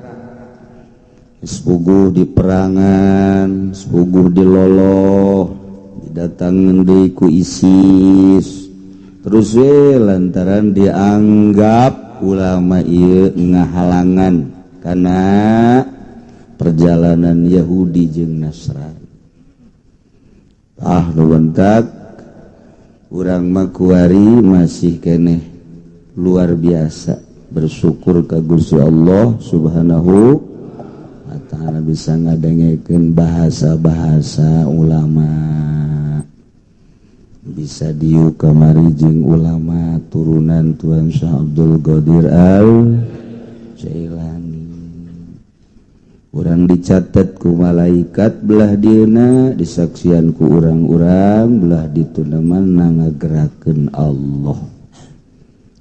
sepuguh di perangan, sepuguh di loloh, didatangan deui ku ISIS terus we, lantaran dianggap ulama ieu ngahalangan karena perjalanan Yahudi jeung Nasrani. Ah, nu bentak urang mah kuari masih keneh luar biasa bersyukur ka Gusti Allah Subhanahu wa Ta'ala, bisa ngadengekeun bahasa-bahasa ulama, bisa diuk kamari jeung ulama turunan Tuan Syekh Abdul Qadir Al Jailani. Urang dicatat ku malaikat belah dieuna, disaksian ku urang-urang belah dituna na ngagerakeun Allah.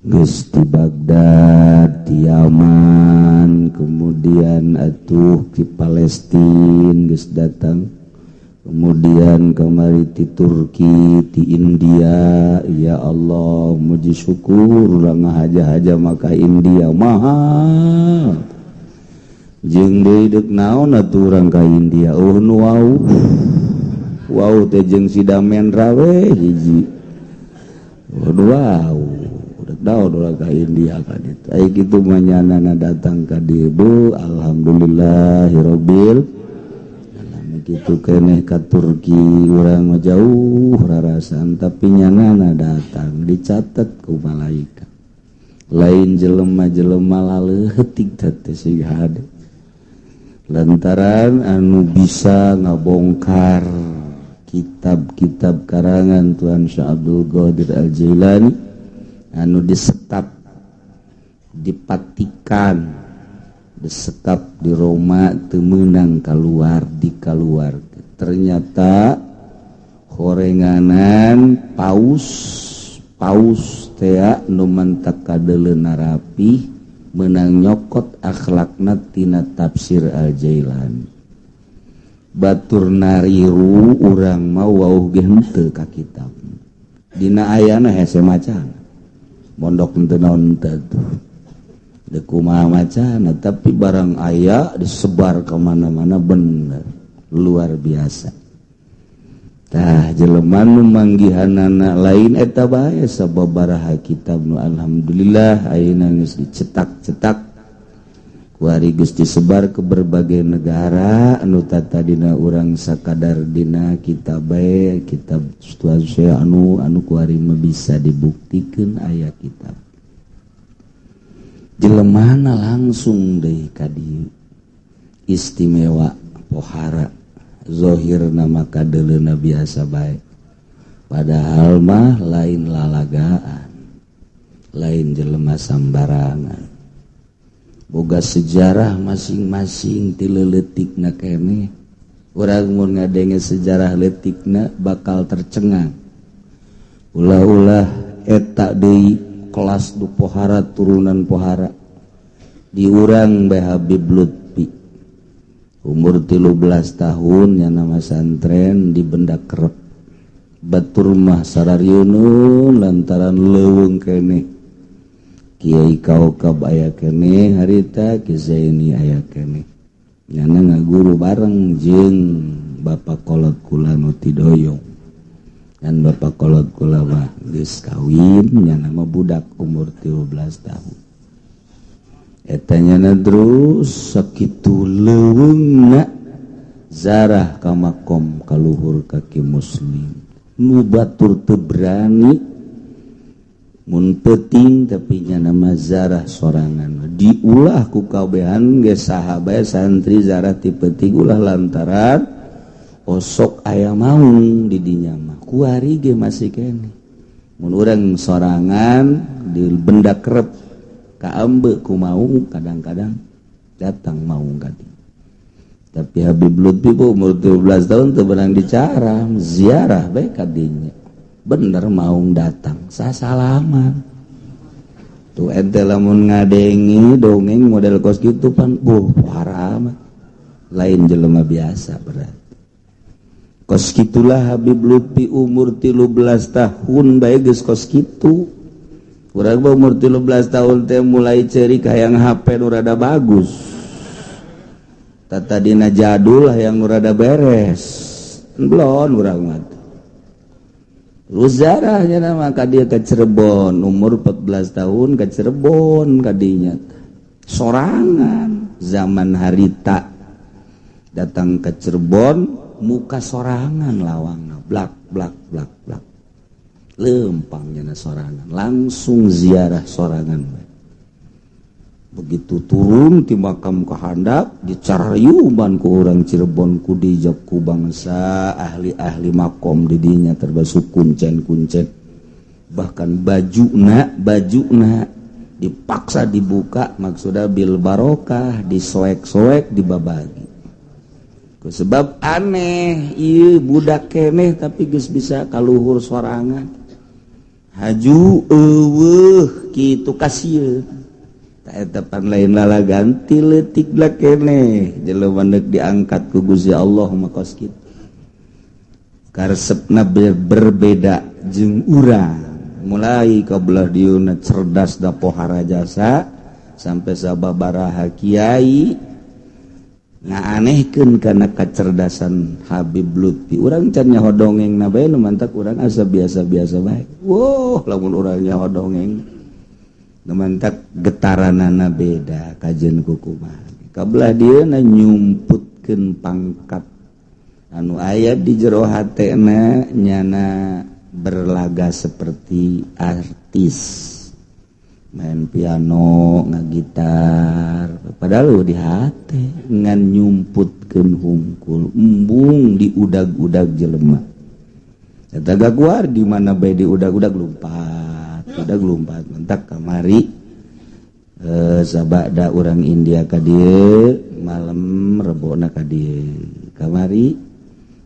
Geus di Baghdad, di Yaman, kemudian atuh di Palestina geus datang, kemudian kemari di Turki, di India. Ya Allah, muji syukur urang ngahaja-haja maka India mahal. Jeung deui deuk naon atuh urang ka India? Oh, nu wau wau teh jeung si Damendra we hiji. Wow, udah naon urang ka India ka ditu? Aya kitu mah nyanana datang ka dieu, bu, alhamdulillahirabbil alamin. Kitu keneh ka Turki, urang mah jauh rarasan, tapi nyanana datang, dicatat ku malaikat. Lain jelema-jelema laleutik teh sing hade, lantaran anu bisa ngabongkar kitab-kitab karangan Tuan Syekh Abdul Qadir Al-Jailani anu disekap di Vatikan, disekap di Roma, teu meunang keluar, dikaluar. Ternyata horenganan paus paus tea nu mantak kadeuleuna rapi, menang nyokot akhlakna tina tafsir Al-Jailani. Batur nariru, urang mau wauh ge henteu ka kitab. Dina ayana hese macana, mondok henteu naon teu tuh. Deuk kumaha macana, tapi barang aya disebar kemana-mana, bener luar biasa. Tah, jelema nu manggihanana lain eta bae, sababaraha kitab nu alhamdulillah ayeuna geus dicetak-cetak, kuari geus disebar ke berbagai negara, anu tadina urang sakadar dina kitab bae, kitab situasi anu anu kuari mah bisa dibuktikeun aya kitab. Jelemana langsung deui ka dieu, istimewa, pohara zohir, nama kadeleuna biasa bae, padahal mah lain lalagaan, lain jelema sambarangan, boga sejarah masing-masing ti leutikna keneh. Urang mun ngadenge sejarah leutikna bakal tercengang. Ulah-ulah eta deui kelas du pohara, turunan pohara di urang bae. Habib Lutfi umur 13 tahun yang nama santren di Benda Kerep, batur mah sarariunun lantaran leuweung keneh. Kiai Kaukab aya keneh harita, Kizaini aya keneh, nyana ngaguru bareng jeung bapak kolot kula nu tidoyong. Dan bapak kolot kula mah geus kawin, nyana mah budak umur 13 tahun. Eta nyana terus sakitu leuweungna zarah ka makom kaluhur kaki muslim, nu batur teu berani mun peuting, tapi nyana mah zarah sorangan. Diulah ku kabehan ge, saha bae santri zarah ti peuting ulah, lantaran osok aya maung di dinya mah. Kuari ge masih keneh mun urang sorangan di Benda Kerep kaambe ku maung, kadang-kadang datang maung ka dieu. Tapi Habib Lutfi bu umur 13 tahun tuh benang dicara ziarah bae kadinya, bener maung datang, sasalaman. Tuh ente lamun ngadengi dongeng model kos gitu pan, bu haram, lain jelema biasa. Berat kos gitulah Habib Lutfi umur 13 tahun bae geus kos kitu. Urang mah umur 13 tahun teh mulai ceri hayang HP nu rada bagus, tata dina jadul lah, yang nu rada beres belum urang mah. Terus zarahnya nama ka dia ke Cirebon umur 14 tahun, ke Cirebon kadinya sorangan. Zaman harita datang ke Cirebon, muka sorangan lawang, blak blak blak blak, lempangnya sorangan, langsung ziarah sorangan. Begitu turun di makam ke handap, dicarayuban ku orang Cirebon, ku dijab ku bangsa ahli-ahli makom didinya, termasuk kuncen-kuncen. Bahkan bajuna bajuna dipaksa dibuka, maksudnya bil barokah, disoek-soek, dibabagi. Sebab aneh, iya budak keneh tapi geus bisa kaluhur sorangan, haju eueuh kitu, kasieun. Depan lain lala ganti letik lah keneh jelema deuk diangkat ku Gusti Allah mah kos kitu, karesepna berbeda jeung urang. Mulai ka belah dieuna cerdas da pohara jasa sampai sababaraha kiai ngaanehkeun kana kecerdasan Habib Lutfi. Urang can nyaho dongeng na bae, nu mantak urang asa biasa-biasa bae. Wow, lamun urang nyaho dongeng nu mantak getaranana beda kajen kukumaha. Kabelah dieuna nyumputkeun pangkat anu aya di jero hatena, nyana berlaga seperti artis, main piano, ngagitar, padahal di hati ngan nyumputkeun hungkul, embung di udag-udag jelema. Eta gaguar di mana bae di udag-udag, lumpat udag lumpat. Mentak kamari sabada orang India ka dieu, malam Rebona ka dieu. Kamari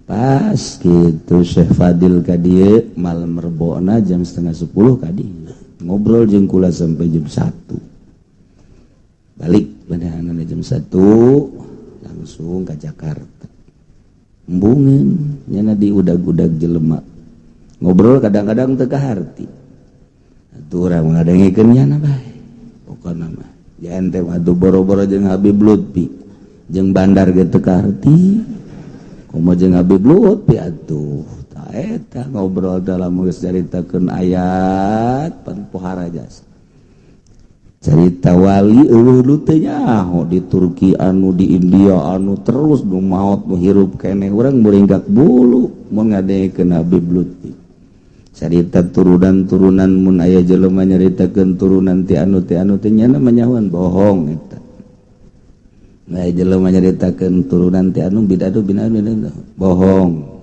pas gitu Syekh Fadil ka dieu malam Rebona jam 9.30 ka dieu, ngobrol jeung kula sampai jam 1, balik beneran jam 1 langsung ke Jakarta. Embungeun nyana di udag-udag jelema, ngobrol kadang-kadang teu kaharti atuh, urang ngadengekeun nyana bae. Pokona mah ya ente mah atuh boro-boro jeung Habib Lutfi, jeung bandar ge teu kaharti, komo jeung Habib Lutfi atuh. Tah. Eta ngobrol dalam geus caritakeun ayat pan pohara jasa. Cerita wali eueuh nu teu nyaho di Turki anu di India anu terus nu maot nu hirup keneh urang muringgak bulu mun ngadengekeun Habib Lutfi. Carita turunan-turunan mun aya jelema nyaritakeun turunan ti anu teh nyana manyahoan bohong eta. Nah jelema nyaritakeun turunan ti anu bidadu binadu bohong.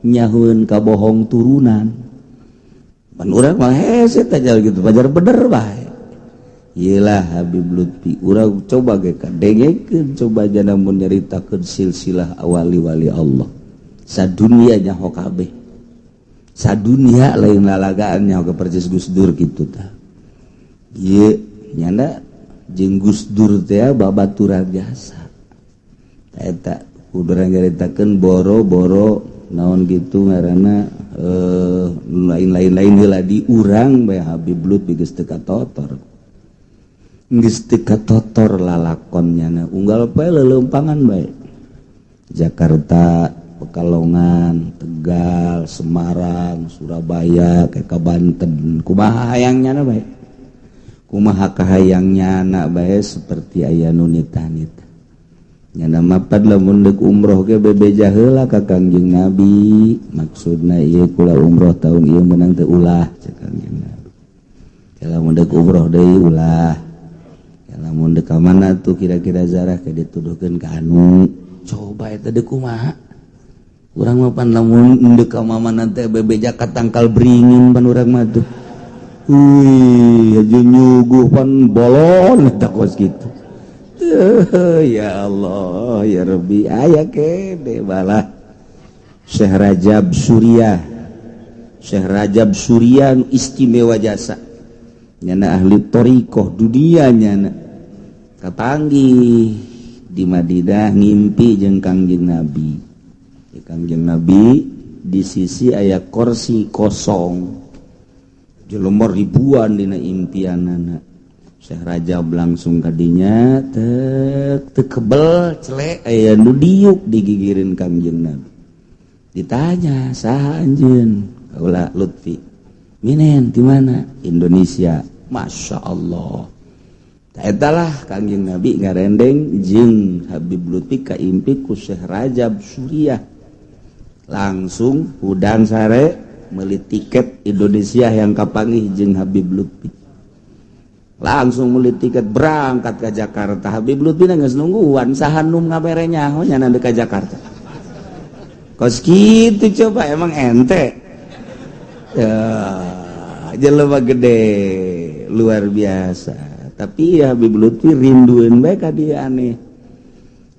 Nyahueun ka bohong turunan. Pan urang mah hese teh gitu pajar bener bae. Iyalah Habib Lutfi urang coba ge kadengekeun coba jana mun nyaritakeun silsilah awali-wali Allah. Sadunia nyaho kabeh. Sadunia lain lalagaan nyaho ke persis Gus Dur kitu tah. Ieu nyanda jeung Gus Dur teh babaturan jasa. Eta kudu urang nyaritakeun boro-boro naon gitu ngaranna lain-lain lain heula di urang bae Habib Lutfi geus teu katotor. Geus teu katotor lalakonnya na unggal poe leuleumpangan bae. Jakarta, Pekalongan, Tegal, Semarang, Surabaya, ke ka Banten. Kumaha hayangnya na bae? Kumaha kahayangnya na bae seperti aya nu nita-nita. Nyana mapad lamun deuk umroh ge bebeja heula ka Kangjeng Nabi. Maksudna ieu kula umroh tahun ieu meunang teu ulah cek Kangjeng Nabi. Lamun deuk umroh deui ulah. Lamun dek ka mana tuh kira-kira zarah ke dituduhkeun ka anu. Coba eta deuk kumaha? Urang mah pan lamun deuk ka mana teh bebeja ka tangkal beringin pan urang mah tuh. Wih, haji nyuguh pan bolon eta kos kitu. Ya Allah, ya Rabbi, aya kene balah. Syekh Rajab Suriah. Syekh Rajab Suriah istimewa jasa. Nyana ahli thariqah dunia nyana. Kapanggih di Madinah ngimpi jeung Kangjeng Nabi. Di Kangjeng Nabi di sisi aya kursi kosong. Jelema ribuan dina impianana. Syekh Rajab langsung kadinya tek teu kebel celek aya nu diuk digigireun Kangjeng Nabi. Ditanya saha anjeun? Kaula Lutfi. Minen di mana? Indonesia. Masya Allah. Etalah Kangjeng Nabi ngarendeng jeung Habib Lutfi kaimpi ku Syekh Rajab Suriah. Langsung hudang sare meuli tiket Indonesia yang kapanggih jeung Habib Lutfi. Langsung meuli tiket berangkat ke Jakarta. Habib Lutfi geus nungguan saha nu ngabere nyaho nya ka Jakarta. Kos kitu coba emang ente. Ya, jelema gede luar biasa. Tapi ya Habib Lutfi rindueun bae ka dieu aneh.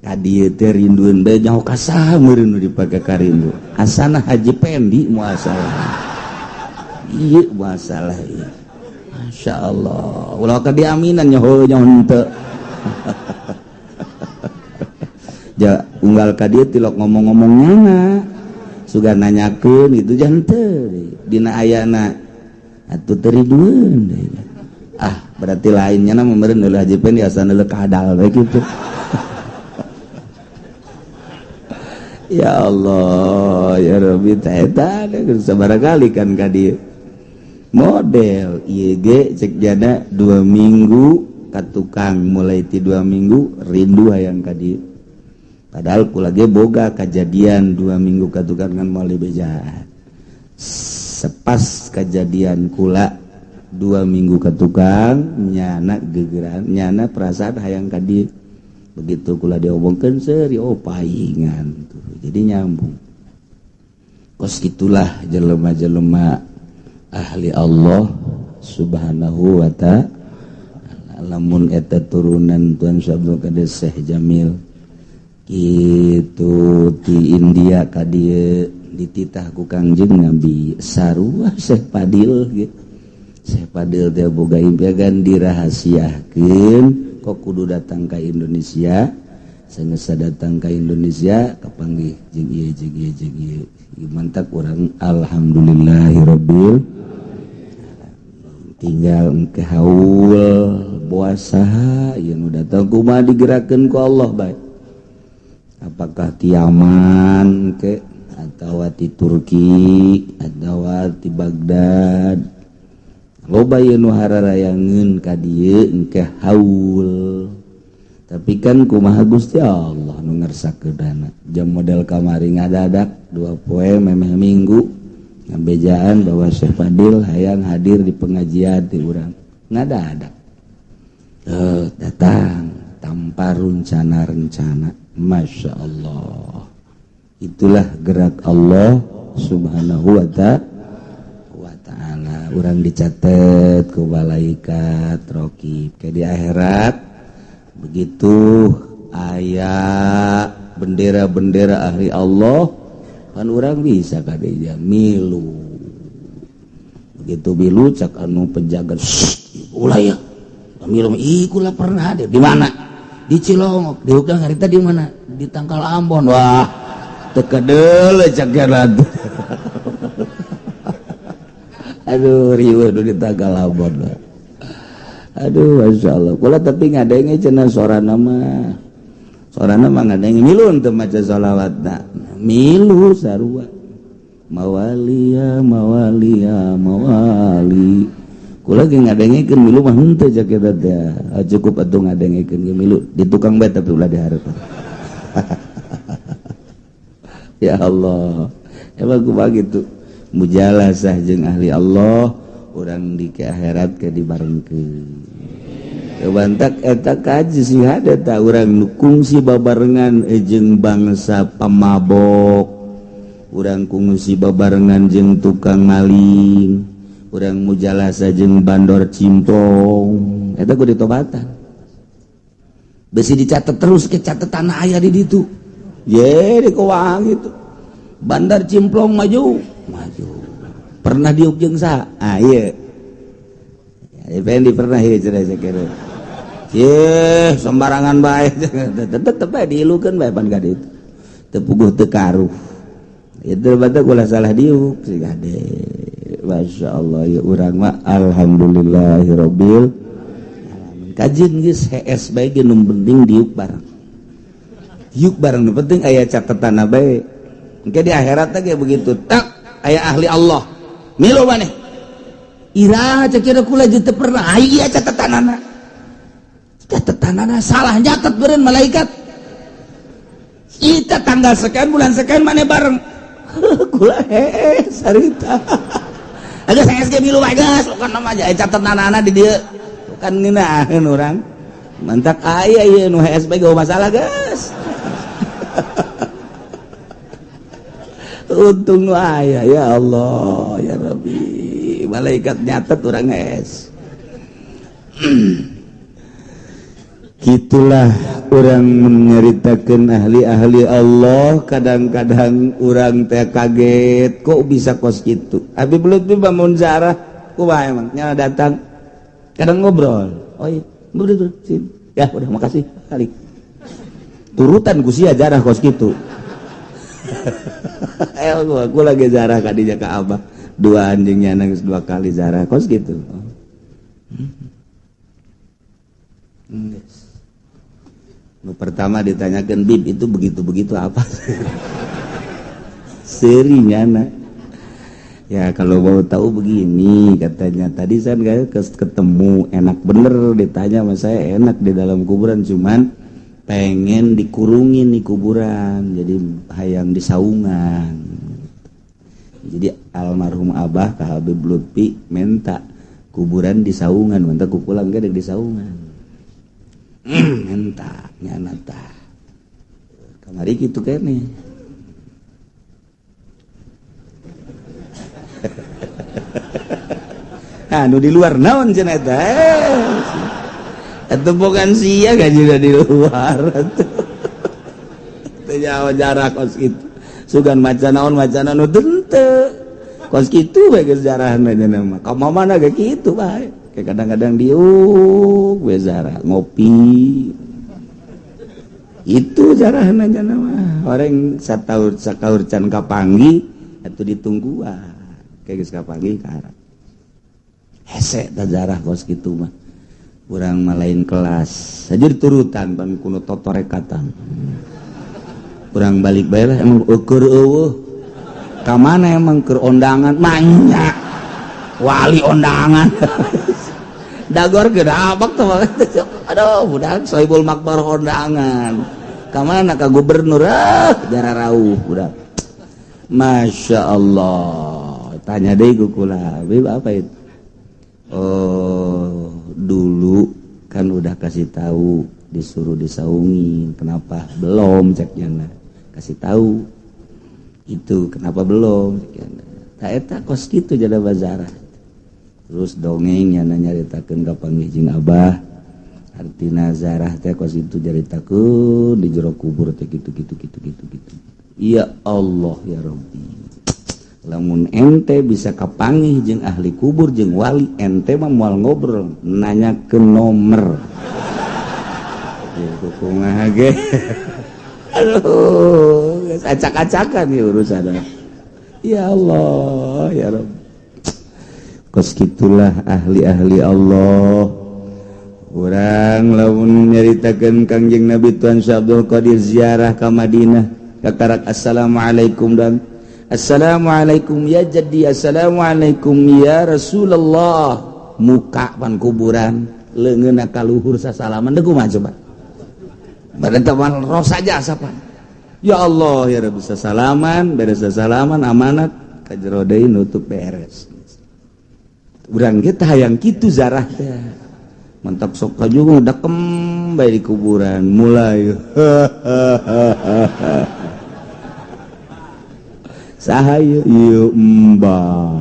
Ka dieu teh rindueun bae nyaho ka saha meureun nu dipake karindu. Asana Haji Pendi masalah. Ieu masalah ieu. Masya Allah. Ulah ka diaminan nyaho nyaho henteu. Ja unggal ka dieu tilok ngomong-ngomong nyana. Suga nanyakeun itu jangan teu dina ayana atuh teu ridueun deui. Ah, berarti lainnya na meureun deuleu Haji Pendi asana deuleu kadal we kitu. Ya Allah, ya Rabbi teh eta sabaraha kali kan ka dieu. Model ieu ge cek jana 2 minggu ka tukang mulai ti 2 minggu rindu hayang ka dieu. Padahal kula ge boga kajadian 2 minggu ka tukang ngan moal dibejaan. Sepas kejadian kula 2 minggu ke tukang nyana gegeran nyana perasaan hayang ka dieu. Begitu kula diomongkeun seuri oh paingan tuh. Jadi nyambung. Kos gitulah jelema-jelema ahli Allah Subhanahu wa ta'ala. Lamun eta turunan Tuan Syekh Abdul Qadir Syekh Jamil kitu ti India ka dieu dititah ku Kangjeng Nabi sarua Syekh Padil gitu. Syekh Padil teh boga impian dirahasiakeun kok kudu datang ka Indonesia. Sanggeus datang ka Indonesia kapanggih jeung ieu jeung ieu jeung ieu. Mantak urang alhamdulillahirabbil tinggal engke haul puasa ieu nu datang kumaha digerakeun ku Allah bae. Apakah tiaman ke atawa ti Turki atawa ti Baghdad. Loba ieu nu hararayangeun ka dieu engke haul. Tapi kan kumaha Gusti Allah nu ngersakeunana. Jam model kamari ngadadak 2 poe memeh minggu ngabejaan bahwa Syekh Fadil hayang hadir di pengajian di urang. Ngadadak. Datang tanpa rencana-rencana. Masya Allah. Itulah gerak Allah Subhanahu wa ta'ala. Urang dicatat ku malaikat raqib ke di akhirat. Begitu aya bendera-bendera ahli Allah kan urang bisa kadeja milu. Begitu milu cak anu penjaga, ulah ya milu, ih kula pernah hadir. Di mana? Di Cilongok. Di Hukdang harita di mana? Di Tangkal Ambon. Wah, teu kedeule cak atuh. Aduh, riweuh di Tangkal Ambon. Aduh, Masya Allah. Kula tapi ngadenge cenah sorana mah. Sorana mah ngadenge milu teu maca sholawatna. Milu sarua. Mawalia, mawalia, mawali. Kula ge ngadengekeun milu mah henteu cak eta teh. Cukup atuh ngadengekeun ge milu di tukang bae tapi ulah dihareupan. Ya Allah. Emang kumaha kitu? Mujalasah jeung ahli Allah urang di ke akhirat ke dibarengkeun. Bantak eta kaji sih ada tak urang nu kungsi babarengan jeung bangsa pamabok, urang kungsi babarengan jeung tukang maling, urang mujalasa jeung bandor cimplong, eta kudu ditobatan. Besi dicatat terus ke catatan aya di ditu. Ye di kowang gitu. Bandar cimplong maju, maju. Pernah diuk jeung saha? Ah ieu. Ya Fendi pernah ieu cenah sakira. Yeh, sembarangan bae. Tetep bae diilukeun bae pan ka ditu. Teu puguh teu karuh. Itu bae kula salah diuk si gade. Masya Allah ya urang mah alhamdulillahirabbil alamin. Kajian geus hees bae ge nu penting diuk bareng. Diuk bareng nu penting aya catetanna bae. Engke di akhirat teh begitu tak aya ahli Allah. Milu maneh. Iraha cek kira kula jeung teu pernah aya catetanana. Catetanana salah nyatet beureun malaikat. Kita tanggal sekian bulan sekian maneh bareng. Kula hees harita. Agak saya ge milu bae geus bukan nama aja catetanana di dieu. Bukan ngeunaheun urang. Mantak aya ieu nu hees bae gawe masalah geus. Untung nu aya ya Allah ya Rabbi. Malaikat nyatet urang hees. Gitulah orang menyeritakan ahli-ahli Allah. Kadang-kadang orang teh kaget kok bisa kos gitu. Habib Lutfi bangun zarah kumaha emang nyala datang kadang ngobrol. Oh iya, udah tuh, sini. Ya udah makasih kali. Turutan ku sia jarah kos gitu. Gua lagi zarah kadinya ka abah. Dua anjingnya nangis 2 kali zarah kos gitu. Yes. Nu pertama ditanyakan Bib itu begitu-begitu apa? Serinya nak. Ya kalau mau tahu begini katanya. Tadi saya nggak ketemu enak bener ditanya sama saya enak di dalam kuburan cuman pengen dikurungin di kuburan jadi hayang di saungan. Jadi almarhum abah ka Habib Lutfi minta kuburan di saungan, minta ku pulang ge di saungan. Minta nyana tah. Kamari kitu kene. Nah, nu di luar naon cenah eta? Eta bukan sia gaji di luar atuh. Teu jauh jarak kos kitu. Sugan maca naon maca nu teu. Kos kitu bae geus jarahna cenah mah. Ka mana ge kitu bae. Kayak kadang-kadang diuk we zarah ngopi. Itu jarahna cenah mah. Orang sataur sakaur can kapanggih atuh ditungguan. Kayak geus kapanggih ka harap. Hese ta jarah kos kitu mah. Urang mah lain kelas. Saja diturutan pan kuno totorekatan. Urang balik bae lah emang ukur eueuh. Ka mana emang keur ondangan manya wali ondangan dagor gedabak tuh. Aduh, budak sohibul makbar ondangan ka mana? Ka gubernur. Ah, jara rauh budak. Masya Allah, tanya deh kula, Habib, apa itu? Oh, dulu kan udah kasih tahu, disuruh disaungin, kenapa belum? Ceknya kasih tahu itu, kenapa belum? Tak eta kos kitu jadi bazarah. Terus dongeng nya nyaritakeun ka panggih jeung Abah, artina zarah teh kos itu, nyaritakeun di jero kubur teh kitu kitu kitu kitu kitu. Ya Allah ya Rabbi, lamun ente bisa kapanggih jeung ahli kubur jeung wali, ente mah moal ngobrol nanya ke nomor ya, kumaha ge. Aduh, acak-acakan ya urusan. Ya Allah ya Rabb, kos gitulah ahli-ahli Allah. Urang lamun nyaritakeun Kangjeng Nabi Tuan Syekh Abdul Qadir ziarah ka Madinah, kakarak assalamualaikum dan assalamualaikum ya jadi, assalamualaikum ya Rasulullah, muka pan kuburan, leungeunna ka luhur sasalaman deui, kumaha coba? Badan teman roh saja sapa. Ya Allah ya Rabbi, sasalaman, beres sasalaman, amanat ka jero deui, nutup, beres. Urang kita hayang kitu zarah teh. Mantap, sok juga udah kem bae di kuburan mulai, saha ieu? Mbah,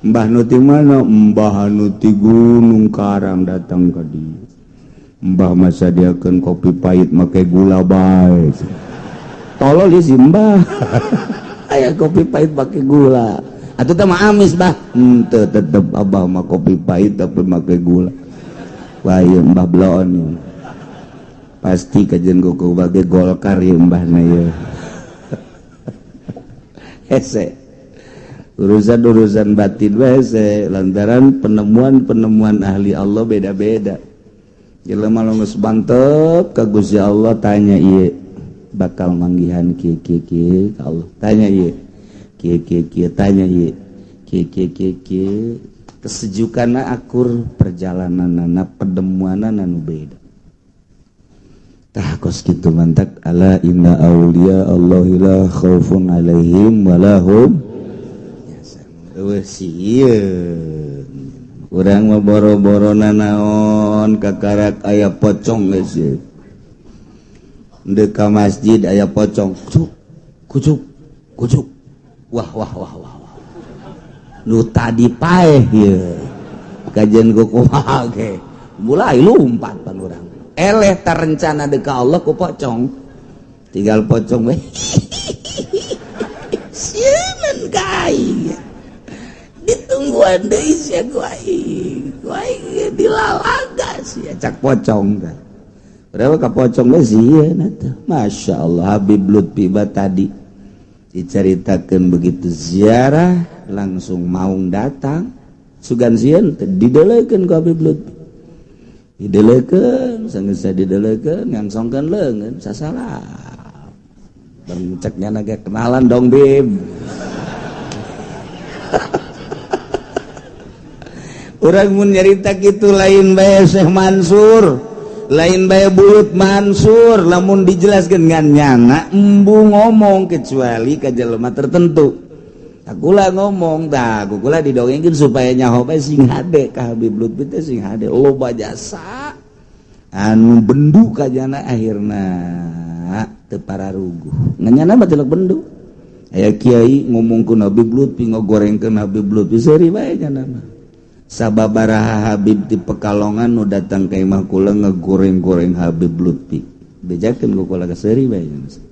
Mbah nu ti mana? Mbah anu ti Gunung Karang datang ka dieu. Mbah masa diakeun kopi pahit make gula bae. Tolol si Mbah, aya kopi pahit make gula atuh teh mah amis, Bah. Henteu, tetep Abah mah kopi pahit tapi make gula. Wah, ieu Mbah bloon ieu. Pasti kajen kuku bage Golkar ieu Mbahna ieu. Hese urusan-urusan batin hese, lantaran penemuan-penemuan ahli Allah beda-beda. Jelema geus mantep ka Gusti Allah, tanya ieu bakal manggihan kieu kieu kieu ka Allah, tanya ieu kieu kieu kieu, tanya ieu kieu kieu kieu kieu, kesejukanna akur, perjalananna, penemuanana nu beda. Tah, kos kitu mantak ala inna auliya Allahi la khaufun alaihim walahum. Eueuh sieun urang mah, boro-boro nanaon, kakarak aya pocong geus ieu. Deuk ka masjid aya pocong, kucuk kucuk kucuk, wah wah wah wah wah, nu tadi paeh ieu kajian ku kumaha ge, mulai lumpat pan urang. Eleh terencana deka Allah ku pocong, tinggal pocong we sieun ka aing, ditungguan deui sia ku aing, ku aing dilalaga sia, cak pocong teh. Berapa ka pocong we sieun atuh. Masya Allah, Habib Lutfi ba tadi diceritakan begitu ziarah langsung maung datang, sugan sieun teh, didelekeun ku Habib Lutfi, didelekeun, sanggeus didelekeun, ngangsongkeun leungeun, sasalah bang, ceknya naga kenalan dong, Bib. Urang mun nyarita kitu lain bae Syekh Mansur, lain bae Buyut Mansur, lamun dijelaskeun ngan nyana embung ngomong kecuali ka jelema tertentu. Akula ngomong dah, kula didongengkeun supaya nyaho bae sing hade ka Habib Lutfi teh, sing hade loba jasa anu bendu ka jana, akhirna teu pararuguh. Ngan nyana mah tilok bendu. Aya kiai ngomongkeun Habib Lutfi, ngogorengkeun Habib Lutfi, seuri bae nyana mah. Sababaraha Habib di Pekalongan nu datang ka imah kula ngegoreng-goreng Habib Lutfi, bejakeun ku kula, seuri bae nyana.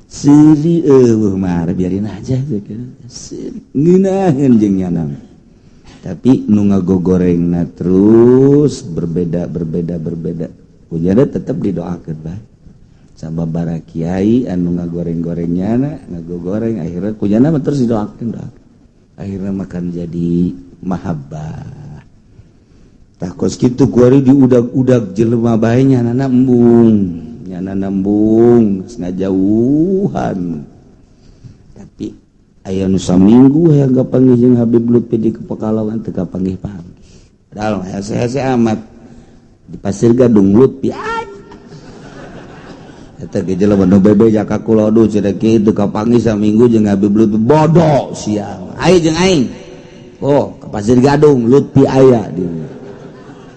Seuri eueuh mah biarin aja, seuri ngeunaheun jeung nyana. Tapi nu ngagogorengna terus berbeda berbeda berbeda, punya tetep didoakeun bae. Sababaraha kiai anu ngagoreng-goreng nyana, ngagogoreng, akhirnya kunyana mah terus didoakeun, doakeun, akhirnya makan jadi mahabbah. Tah, kos kitu kuari diudag-udag jelema bae, nyana embung, nyana nembung ngajauhan. Tapi Aya nu saminggu hayang kapanggih jeung Habib Lutfi di Pekalongan teu kapanggih-panggih. Padahal hese-hese amat di Pasir Gadung Lutfi. Eta ge jelema nu bebeja ka kula, aduh, cenah kitu kapanggih saminggu jeung Habib Lutfi, bodoh siang. Ayo jeung aing. Oh, ke Pasir Gadung Lutfi aya di.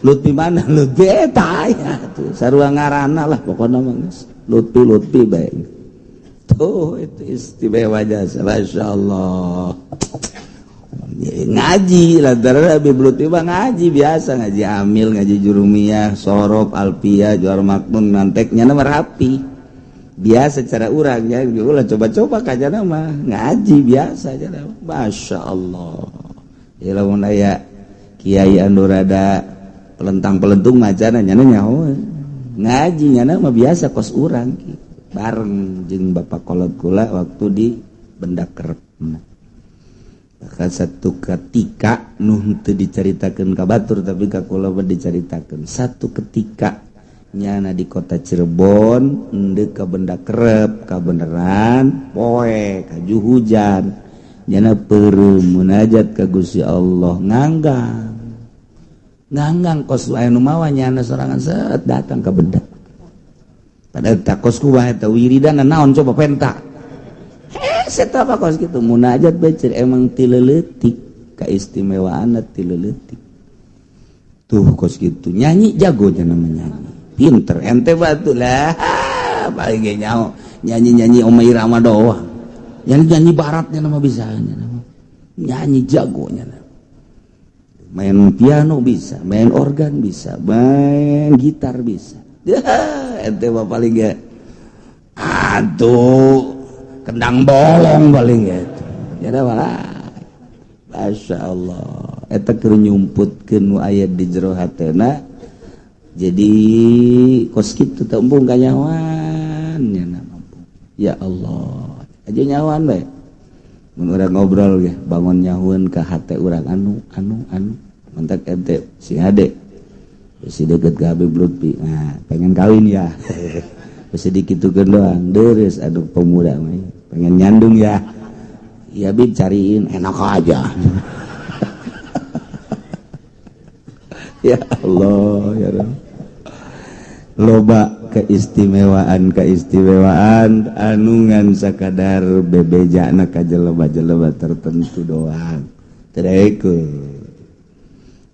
Lutfi mana? Lutfi eta aya tuh. Sarua ngaranna lah pokona mah geus. Lutfi Lutfi bae. Tuh itu istimewa jasa, Masya Allah. Ngaji lantaran Habib Lutfi mah ngaji biasa, ngaji amil, ngaji jurumiyah, sorof, alfiyah, juar maknun, nanteknya nama rapi. Biasa cara urang ya, ulah coba-coba kajana mah ngaji biasa aja. Masya Allah. Ya lamun aya kiai anu rada pelentang-pelentung macana nyana nyaho. Ngaji nyana mah biasa kos urang bareng jeung bapak kolot kula waktu di Benda Kerep. Bahkan satu ketika nu teu dicaritakeun ka batur, tapi ka kula mah dicaritakeun, satu ketika nyana di kota Cirebon endek ka Benda Kerep kabeneran poe kaju hujan, nyana peureum munajat ka Gusti Allah, nganggang nganggang kos aya nu mawa, nyana sorangan set datang ke benda. Pada takos kumaha eta wiridan naon, coba penta hese apa kos gitu munajat becer. Emang ti leutik keistimewaan, ti leutik tuh kos gitu. Nyanyi jago nya, namanya nyanyi pinter. Ente batu lah paling ge nyaho nyanyi-nyanyi Oma Irama doang. Nyanyi nyanyi baratnya nama bisa, nama nyanyi jagonya, main piano bisa, main organ bisa, main gitar bisa. Ya ente mah paling ge aduh kendang bolong paling gitu ya malah. Masya Allah, eta keur nyumputkeun nu aya di jero hatena. Jadi kos kitu teh embung kanyawan nya mampu. Ya Allah aja nyawan bae mun urang ngobrol ge bangun nyahueun ka hate urang anu anu anu mantak ente si hade si deket ke Habib Lutfi, nah pengen kawin ya, bisa dikitukeun doang deres. Aduh, pemuda mah pengen nyandung ya. Ya Bib, cariin, enak aja. Ya Allah ya Rabb, loba keistimewaan keistimewaan anu ngan sakadar bebejana ka jelema-jelema tertentu doang. Teu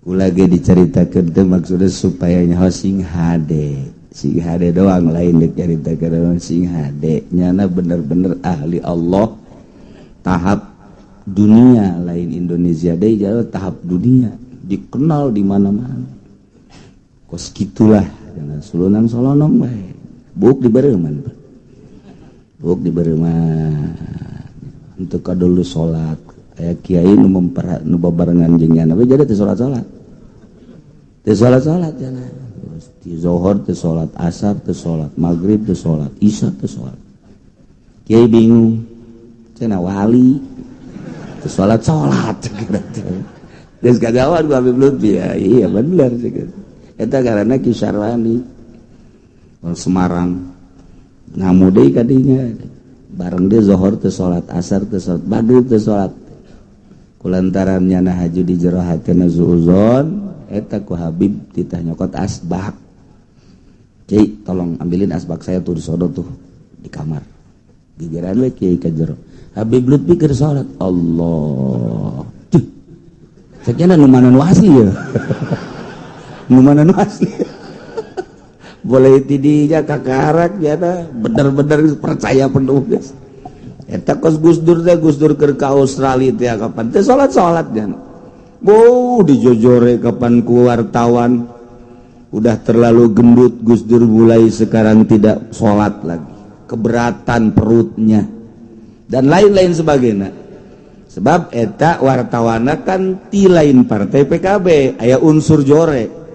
kula ge dicaritakeun teh maksudnya supaya nyaho sing hade, sing hade doang, lain dek caritakeun sing hade. Nyana bener-bener ahli Allah tahap dunia, lain Indonesia deh, jauh tahap dunia, dikenal di mana-mana kos gitulah. Jangan sulunan solonong bae, buk dibeureman, buk dibeureman untuk kadulu salat. Aya kiai nu memper nu babarengan jeung nyana we jadi teu salat-salat, teu salat-salat jangan di zuhur teu salat, asar teu salat, maghrib teu salat, isya teu salat. Kiai bingung, cenah wali teu salat-salat. Geus kagawan ku Habib Lutfi ya, iya bener sih. Eta karena Ki Syarwani orang Semarang ngamu deui kadinya bareng dia zuhur teu salat, asar teu salat, maghrib teu salat. Kulantaran nyana haju di jero hatena suuzon eta ku Habib titah nyokot asbak. Kiai, tolong ambilin asbak saya tuh di sono tuh di kamar. Gigiran we kiai ka jero. Habib Lutfi keur salat. Allah. Tuh. Ceknya nu mana nu asli ya. Nu mana nu asli. Boleh tidinya kakarak ya bener-bener percaya penuh guys. Eta kos Gus Dur teh, Gus Dur keur ka Australia teh kapan teh salat-salat jan. Bu dijojore kapan ku wartawan, udah terlalu gendut Gus Dur, mulai sekarang tidak salat lagi, keberatan perutnya dan lain-lain sebagainya. Sebab eta wartawana kan ti lain partai PKB, aya unsur jore.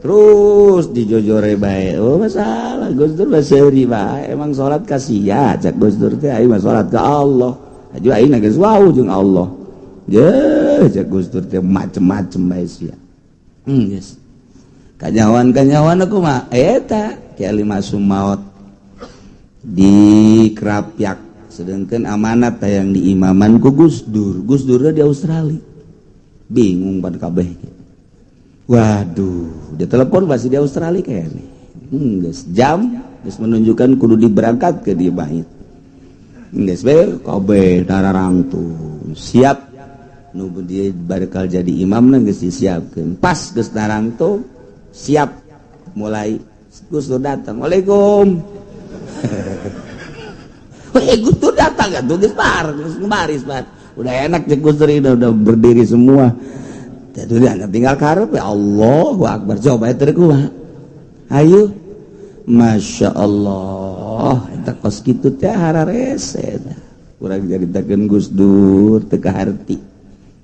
Terus dijojore bae. Oh masalah Gus Dur mah seuri bae, emang salat ka sia cak Gus Dur teh, aing mah salat ka Allah. Aju aing geus wau jeung Allah. Ye cak Gus Dur teh macem-macem bae sia. Geus. Kanyawan-kanyawan aku mah eta Ki Ali Masum maot di Krapyak. Sedangkan amanat yang diimaman ku Gus Dur, Gus Dur di Australia. Bingung pada kabeh. Waduh, dia telepon masih di Australia kayaknya. Geus jam geus menunjukkan kudu diberangkat ke dia bait. Geus bae kabeh dararangtung siap nu dia bakal jadi imam geus disiapkeun. Pas geus darangtung siap mulai, Gus Dur datang. "Waalaikum." Weh, Gus Dur datang kan tuh, geus bar, geus baris bar. Udah enak cek Gus Dur, udah berdiri semua. Jadi tinggal karep ya, Allahu Akbar, coba itu kumaha. Ayo. Masya Allah, eta kos kitu teh hararese. Kurang caritakeun Gus Dur teu kaharti.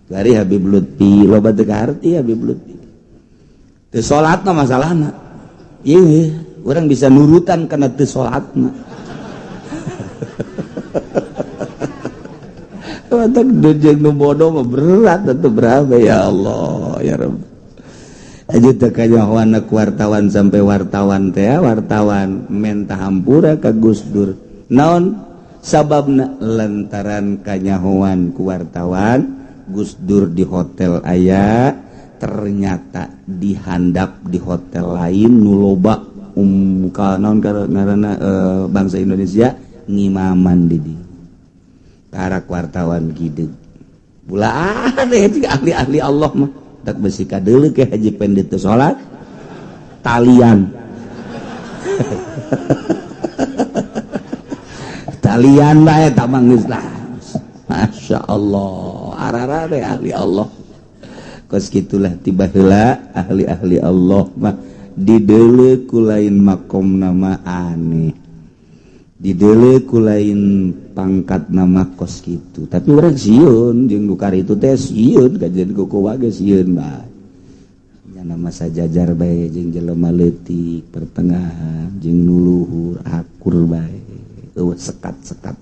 Dari Habib Lutfi loba teu kaharti Habib Lutfi. Teu salatna masalahna. Ieu urang bisa nurutan kana teu salatna. Mantap jeung nu bodoh mah berat tentu berapa, ya Allah ya Rabb. Aja teu kanyahoan wartawan, sampai wartawan teh, wartawan menta hampura ka Gus Dur. Naon sababna? Lantaran kanyahoan ku wartawan Gus Dur di hotel aya, ternyata dihandap di hotel lain nu loba ka naon ngaranna bangsa Indonesia ngimaman di dieu. Karak wartawan gideg. Ulah aneh ahli-ahli Allah mah. Tak besi kadeuleu ke Haji Pendi teu salat talian. Talian bae tak manggeus lah. Masya Allah, ararare ahli Allah. Kos kitulah tiba heula ahli-ahli Allah mah dideuleu ku lain makom nama aneh. Dideuleu ku lain pangkat nama kos kitu. Tapi urang sieun jeung nu itu teh, sieun kajian kuku wage sieun bae. Nya nama sajajar bae jeung jelema leutik, pertengahan jeung nu luhur, akur bae. Eueuh sekat-sekat.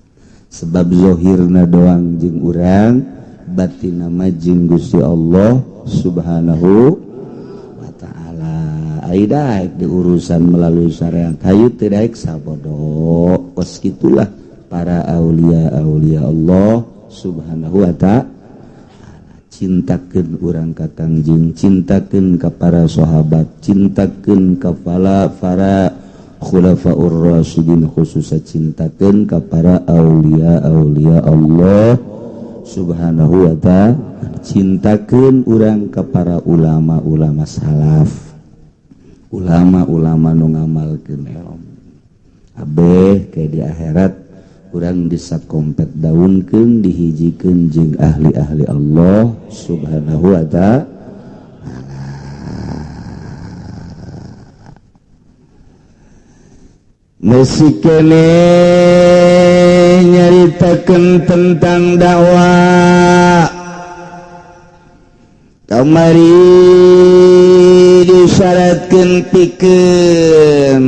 Sebab zohirna doang jeung urang, batin nama jeung Gusti Allah Subhanahu wa ta'ala. Aida di urusan melalui syariat hayu teu daek sabodo. Kos kitulah para aulia aulia Allah Subhanahu wa ta'ala. Cintakeun urang ka Kangjeng, cintakeun ka para sahabat, cintakeun ka para khulafaur rasyidin, khususnya cintakeun ka para aulia aulia Allah Subhanahu wa ta'ala. Cintakeun urang ka para ulama-ulama salaf, ulama-ulama nu ngamalkeun ilmu. Abeh kayak di akhirat urang disakompet daunkeun, dihijikeun jeung ahli-ahli Allah Subhanahu wa ta'ala. Masih kene nyaritakeun tentang dakwah. Kamari disyaratkeun pikeun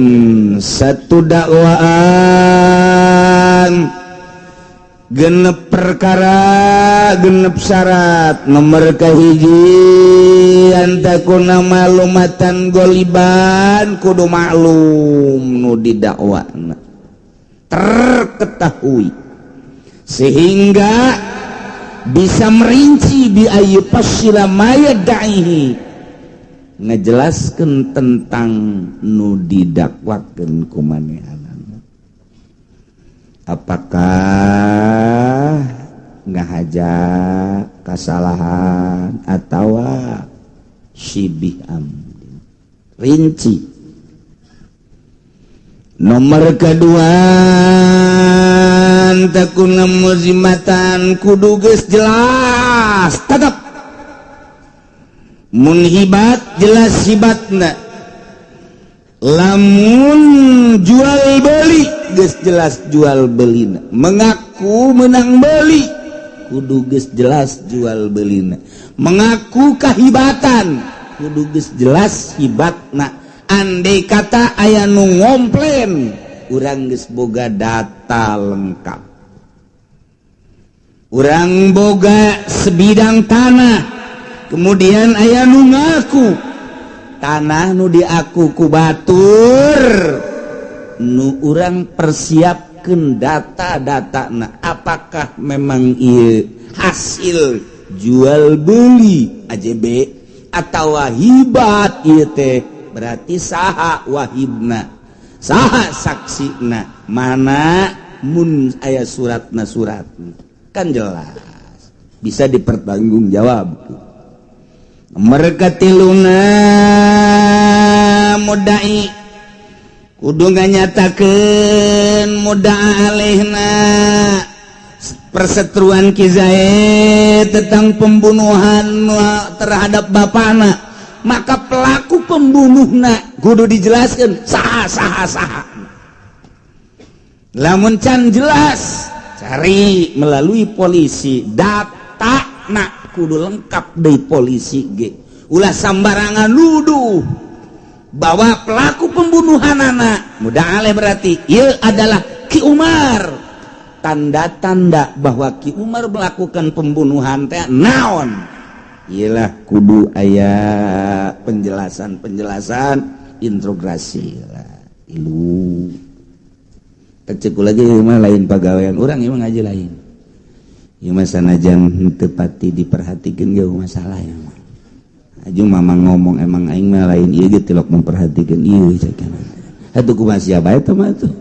satu dakwaan genep perkara, genep syarat. Nomor kahiji, antakuna ma'lumatan goliban, kudu maklum nu didakwana, terketahui sehingga bisa merinci bi ayyufassila ma yadda'ihi, ngejelaskeun tentang nu didakwakeun ku manehanana. Apakah ngahaja kesalahan atawa syibih amdin, rinci. Nomor kedua, takuna muzimatan, kudu geus jelas tetap mun hibat jelas hibatna, lamun jual beli geus jelas jual belina, mengaku menang beli kudu geus jelas jual belina, mengaku kahibatan kudu geus jelas hibatna. Andai kata aya nu ngomplain, urang geus boga data lengkap. Urang boga sebidang tanah, kemudian aya nu ngaku tanah nu diaku ku batur, nu urang persiapkeun Dinyatakan data-data. Nah, apakah memang ieu hasil jual beli AJB atau hibat ieu teh? Berarti saha wahibna, saha saksina, mana mun aya suratna? Surat kan jelas bisa dipertanggungjawab. Mereka tiluna, mudai kudu nganyatakeun muda alaihna perseteruan Ki Zaid tentang pembunuhan terhadap bapana, maka pelaku pembunuhna kudu dijelaskan saha, saha, saha. Lamun can jelas, cari melalui polisi data nak kudu lengkap dari polisi ge. Ulah sambarangan nuduh bahwa pelaku pembunuhan anak muda aleh berarti ia adalah Ki Umar. Tanda-tanda bahwa Ki Umar melakukan pembunuhan teh naon? Iyalah, kudu aya penjelasan-penjelasan, interogasi lah. Ilu cek lagi mah lain pegawaian orang emang aja lain. Ieu mah sanajan teu pati diperhatikan jauh masalah ya mah. Aju mama ngomong emang aing mah lain ieu ge tilok memperhatikan ieu cek. Atuh kumaha siapa eta mah tuh.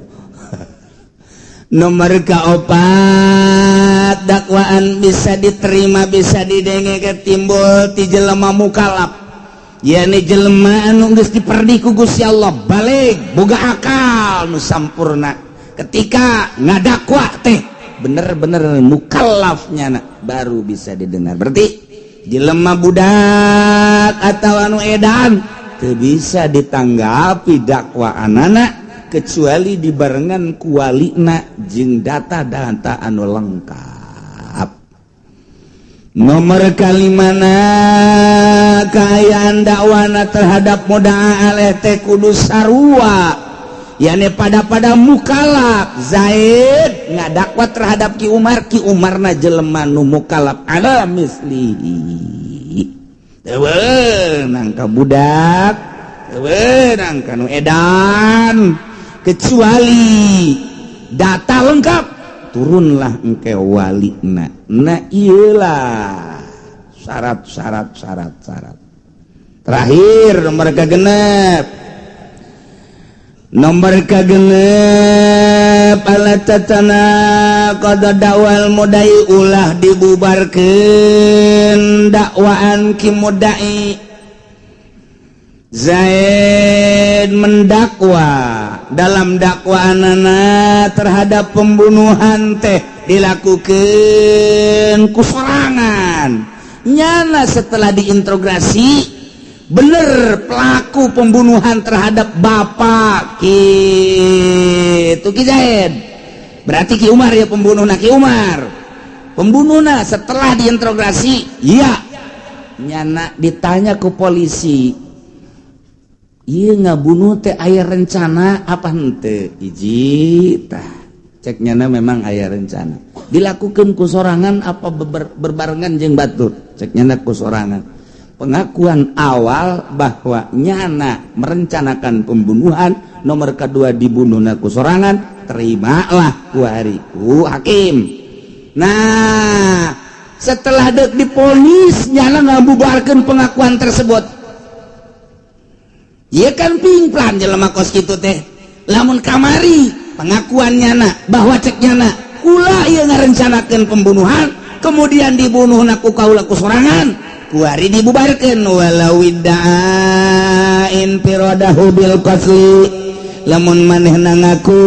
Nomor keopat, dakwaan bisa diterima, bisa didenge, timbul ti jelema mukalaf, yakni jelema anu geus diperdih ku Gusti Allah, balig, boga akal nu sampurna. Ketika ngadakwa teh bener-bener mukallafnya na, baru bisa didengar. Berarti jelema budak atau anu edan teu bisa ditanggapi dakwaan anak kecuali dibarengan ku walina jeung data-data anu lengkap. Nomor kalimana, kaayaan dakwana terhadap mudaa alaih teh kudu sarua, yakni pada mukalaf. Zaid ngadakwa terhadap Ki Umar, Ki Umarna jelema nu mukalaf ala mislihi, teu meunang ka budak, teu meunang ka nu edan, kecuali data lengkap, turunlah engke walina. Nah, iyalah syarat, syarat, syarat, syarat. Terakhir, nomor kagenep. Nomor kagenep, alla tatanaqadha da'wal mudai, ulah dibubarkeun dakwaan ki mudai. Zaid mendakwa, dalam dakwaan anak terhadap pembunuhan teh dilakukan ku sorangan nyana. Setelah diinterogasi, bener pelaku pembunuhan terhadap bapak gitu Ki Zaid, berarti Ki Umar ya pembunuh. Ki Umar pembunuhna. Setelah diinterogasi iya, nyana ditanya ke polisi, iya ngabunuh teh aya rencana apa henteu? Hiji tah, cek nyana memang aya rencana. Dilakukan ku sorangan apa berbarengan jeung batur? Cek nyana ku sorangan. Pengakuan awal bahwa nyana merencanakan pembunuhan, nomor kedua dibunuh ku sorangan, terimalah ku hari ku hakim. Nah, setelah dek diponis, nyana ngabubarkan pengakuan tersebut. Iya kan, pingplan jelema kos kitu teh. Lamun kamari pengakuan nyana bahwa cek nyana kula ieu ngarencanakeun pembunuhan, kemudian dibunuh ku kaula ku sorangan, kuari dibubarkeun. Walau idda'a infiradahu bil qatli, lamun manehna ngaku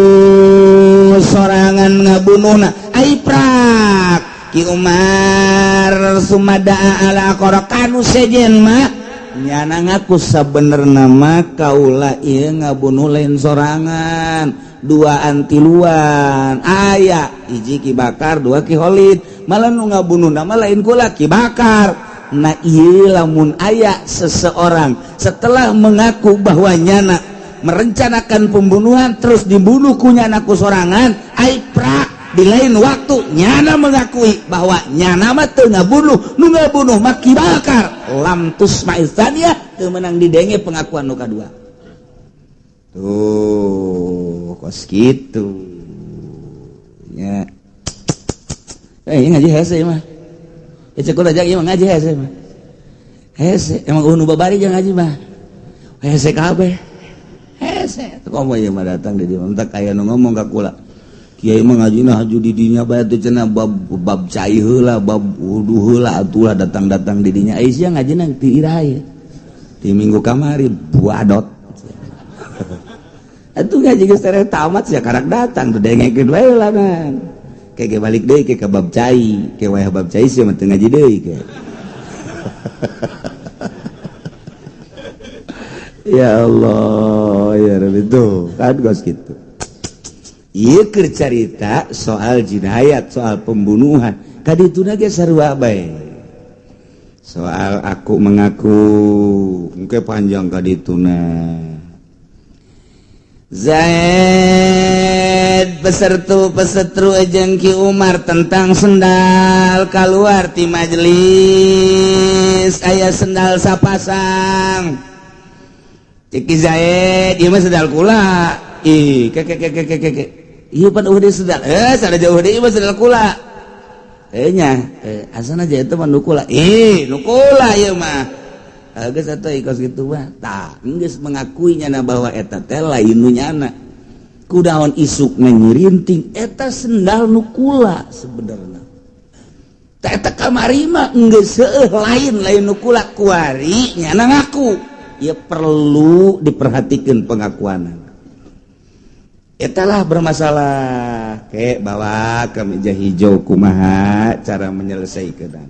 sorangan ngabunuhna, ai prak Ki Umar sumada ala akhara kanu sejen mah nyana ngaku sabenerna mah kaula ieu ngabunuh lain sorangan, dua antiluan aya, hiji Ki Bakar, dua Ki Holid, malah nu ngabunuh nama lain kula, Ki Bakar. Nah, ieu lamun aya seseorang setelah mengaku bahwa nyana merencanakan pembunuhan, terus dibunuh ku nyana ku sorangan, ai prak di lain waktu nyana mengakui bahwa nyana mah teu ngabunuh, nu ngabunuh mah Ki Bakar, lam tusma' tsaniyah, teu meunang didenge pengakuan nu kadua. Tuh, kos kitu. Ngaji hese mah. Ya cek aja ieu mah ngaji hese mah. Hese emang nu babari jeung ngaji mah. Hese kabeh. Hese komo ieu mah datang di dieu mah aya nu ngomong ka kula. Kiai mah ngajina haju di dinya bae teh cenah bab bab cai heula, bab wudu heula atulah datang-datang di dinya. Ai sia ngajina ti iraha ieu? Di minggu kamari buadot. Atuh ngaji geus tereh tamat sia karak datang tuh dengekeun wae lah man. Kayak balik deui ke bab cai, ke wayah bab cai sia mah teu ngaji deui ke. Ya Allah, ya Rabbi tuh kan gos gitu. Ieu keur carita soal jinayat, soal pembunuhan. Kadituna ge sarua bae. Soal aku mengaku engke panjang kadituna. Zaid pesertu pesetru jeung Ki Umar tentang sendal keluar ti majelis aya sendal sapasang. Cek Ki Zaid ieu mah sendal kula. Ih, ke ke ke ke ke ke. Ieu pan eueuh deui sendal. Sada jauh deui ieu mah sendal kula. Nya, asana aja itu mah nu kula. Ih, nu kula ieu mah. Geus atuh kos kitu mah. Tah, geus mengakui nyana bahwa eta teh lain nu nyana. Kudaon isuk nyirinting eta sendal nu kula sebenarna. Tah eta kamari mah geus seueuh lain lain nu kula kuari nyana ngaku. Ya perlu diperhatikan pengakuanan. Etalah bermasalah. Ke bawa ke meja hijau kumaha cara menyelesaikan.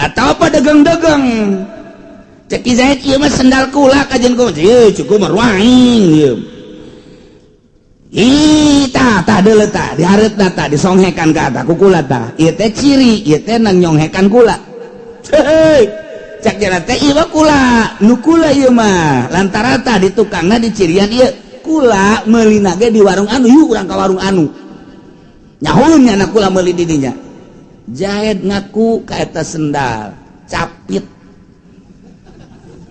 Atau apa dagang-dagang. Cek Ki Zaid ieu mah sendal kula kajian kumaha. Ieu cukup mah ruaing ieu. Ih tah tah deuleu tah dihareutna tah disonghekan ka tah ku kula tah. Ieu teh ciri, ieu teh nang nyonghekan kula. Heuy. Cek jana teh ieu mah kula, nu kula ieu mah. Lantaran tah di tukangna dicirian ieu kula meulina ge di warung anu, yuk urang ka warung anu. Nyahoeun nya kula meuli di dinya. Zaid ngaku ka eta sendal, capit.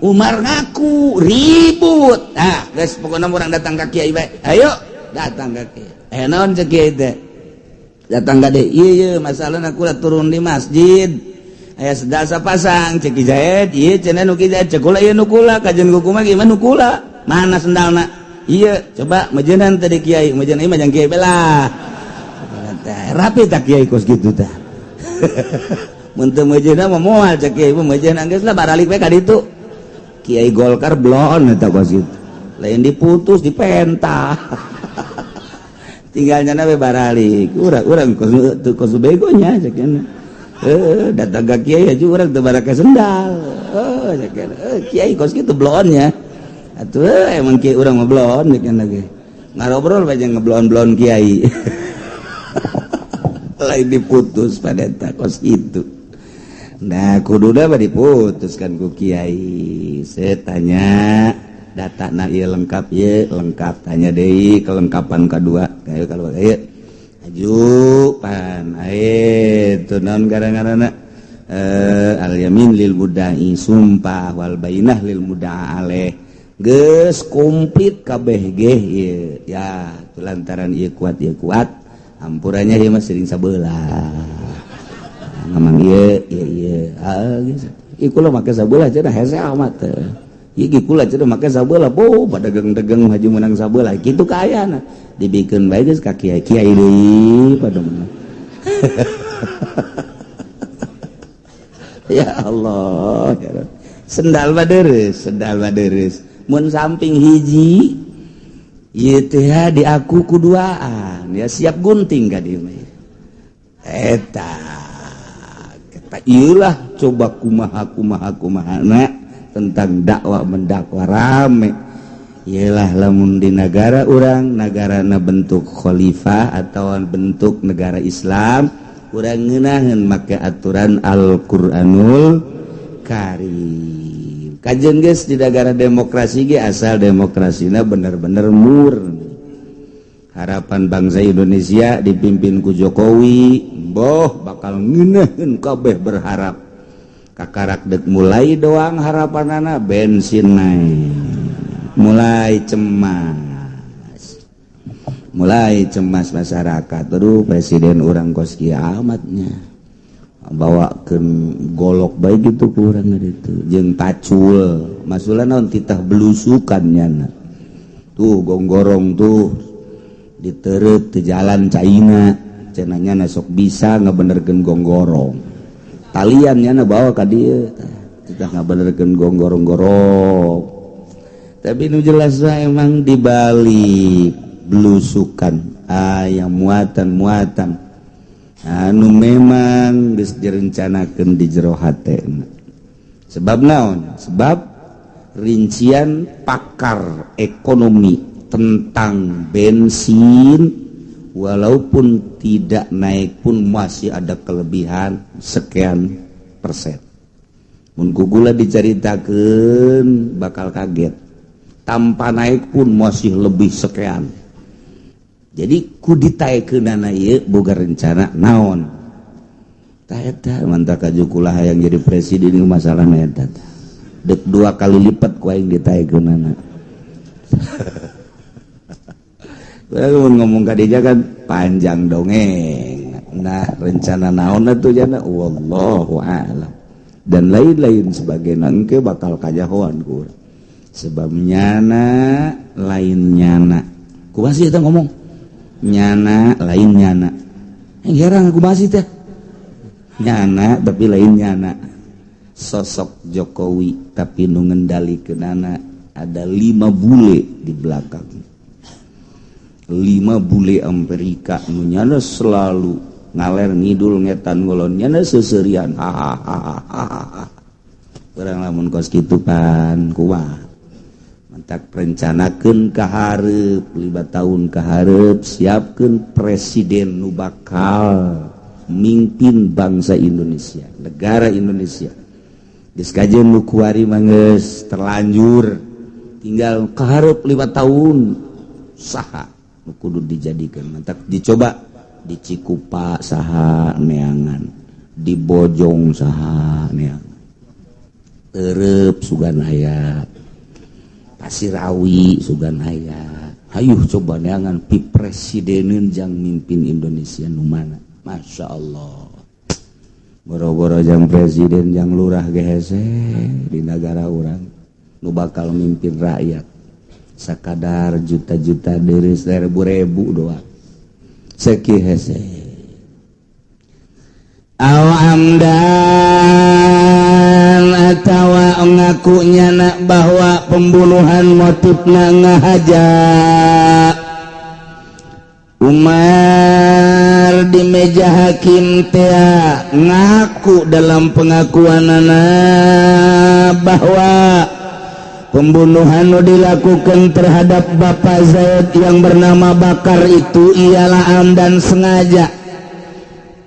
Umar ngaku ribut. Nah, geus pokona urang datang ka kiai bae. Ayo datang ka kiai. Naon cek kiai teh? Datang ka deui. Ieu ieu masalahna kula turun di masjid. Aya sendal sapasang cek Ki Zaid, ieu cenah nu Ki Zaid cek kula ieu nu kula kajian ku kumaha gimana nu kula? Mana sendalna? Iya, coba mejenan tadi kiai, mejenan ieu mah jang kiai belah. Rapi tak kiai kos kitu tah. Mun teu mejeuna mah moal cek kiai mah mejenan geus lah baralik we ka ditu. Kiai Golkar blon eta kos kitu. Lain diputus dipentah. Tinggal nyana we baralik. Urang kos teu kos begonya cek nya. Datang ka kiai aja urang teu barake sendal. Cek nya. Kiai kos kitu blonnya. Atuh emang kiai urang mah blon cek nya ge. Ngarobrol bae jeung ngeblon-blon kiai. Lain diputus pada eta kos kitu. Nah, kuduna mah diputuskan ku kiai. Saya tanya data na ieu lengkap ieu lengkap, tanya deui kelengkapan kadua. Kayak kalau ieu aju pan ae teu naon gara-garana al yamin lil mudai sumpah wal bainah lil mudaa alaih. Geus komplit kabeh ge ieu. Ya, lantaran ieu kuat ampurannya ieu mah sering sabelah. Ngamang ieu ieu ieu. Ah geus. Ieu kula make sabelah cenah hese amat teh. Ieu ge kula cenah make sabelah, boh padagang-dagang maju menang sabelah. Kitu kaayana. Dibikeun bae geus ka kiai kiai deui pada menang. Ya Allah, ya Rabb. Sendal mah deureuh, sendal mah deureuh. Mun samping hiji ieu teh diaku kuduaan, ya siap gunting ka dieu mah. Eta kita ieulah coba kumaha kumaha kumahana tentang dakwah mendakwa rame. Ieulah lamun di negara urang, nagarana bentuk khalifah atau bentuk negara Islam, urang ngeunaheun make aturan Al-Qur'anul Karim. Kajen geus di negara demokrasi ge asal demokrasina bener-bener murni. Harapan bangsa Indonesia dipimpin ku Jokowi, boh bakal ngeunaheun kabeh berharap. Kakarak dek mulai doang harapanana bensin naik. Mulai cemas. Mulai cemas masyarakat. Aduh, presiden urang kos kiamatnya, bawakeun golok baik gitu kurang itu jeung pacul. Maksudna naon? Titah belusukan nyana tuh, gonggorong tuh diterep di jalan caina cenah. Nyana sok bisa ngebenerkeun gonggorong talian, nyana bawa ka dieu, titah ngabenerkeun gonggorong-gorong. Tapi nu jelas mah emang dibalik belusukan aya muatan-muatan anu memang geus direncanakeun di jero hatena. Sebab naon? Sebab rincian pakar ekonomi tentang bensin, walaupun tidak naik pun masih ada kelebihan sekian persen. Mun ku kula diceritakan bakal kaget, tanpa naik pun masih lebih sekian. Jadi ku ditaekkeunana ieu boga rencana naon? Tah, eta mantap kaju kula yang jadi presiden. Ini masalah eta dek dua kali lipat ku aing ditaekkeunana. Mun ngomong ka dia kan panjang dongeng. Nah, rencana naon atuh jana, wallahu a'lam dan lain-lain sebagainya. Engke bakal kajahoan ku sebab nyana lain nyana. Ku masih eta ngomong nyana lain nyana, heran aku masih teh nyana tapi lain nyana. Sosok Jokowi, tapi nu ngendalikeunana ada lima bule di belakang, lima bule Amerika nu nyana selalu ngaler ngidul, ngetan ngulon, nyana seserian, hahaha. Urang lamun kos kitu pan kumaha? Mantak rencanakeun ka hareup, 5 tahun ka hareup, siapkeun presiden nu bakal mimpin bangsa Indonesia, negara Indonesia. Geus kajeun nu kuari mah geus terlanjur, tinggal ka hareup 5 tahun saha nu kudu dijadikan. Mantak dicoba di Cikupa saha neangan, di Bojong saha neangan, Terep sugan aya, Pasirawi sugan aya. Hayuh coba neangan pi presideneun jang mimpin Indonesia nu mana. Masya Allah, boro-boro jang presiden, jang lurah ge hese di negara urang. Nu bakal mimpin rakyat sakadar juta-juta dari ribu-ribu doang seki hese. Aw amdan atawa ngakunya nak bahwa pembunuhan motifna ngahaja. Umar di meja hakim tea ngaku dalam pengakuan anak bahwa pembunuhan dilakukan terhadap Bapak Zaid yang bernama Bakar itu ialah amdan, sengaja.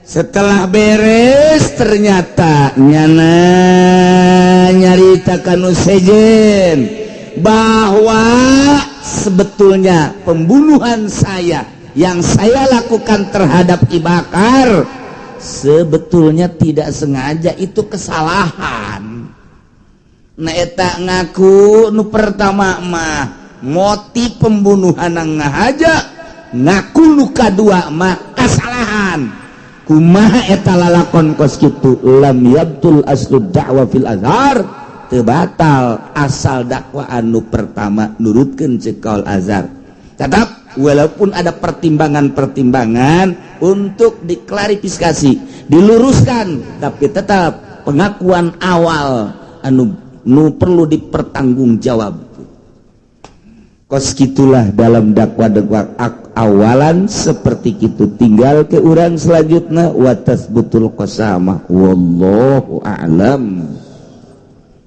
Setelah beres, ternyata nyana nyarita kanu sejen bahwa sebetulnya pembunuhan saya yang saya lakukan terhadap Ki Bakar sebetulnya tidak sengaja, itu kesalahan. Nah, eta ngaku nu pertama mah motif pembunuhan ngahaja, ngaku nu kadua mah kesalahan. Kumaha eta lalakon kos kitu? Lam yabtul aslu da'wa fil azhar, teu batal asal dakwaan nu pertama nurutkeun ceuk kaul azhar. Tetap walaupun ada pertimbangan-pertimbangan untuk diklarifikasi, diluruskan, tapi tetap pengakuan awal anu nu perlu dipertanggungjawab. Kos gitulah dalam dakwa-dakwa awalan seperti itu. Tinggal ke urang selanjutnya wa tatsbutul qasamah, wallahu a'lam.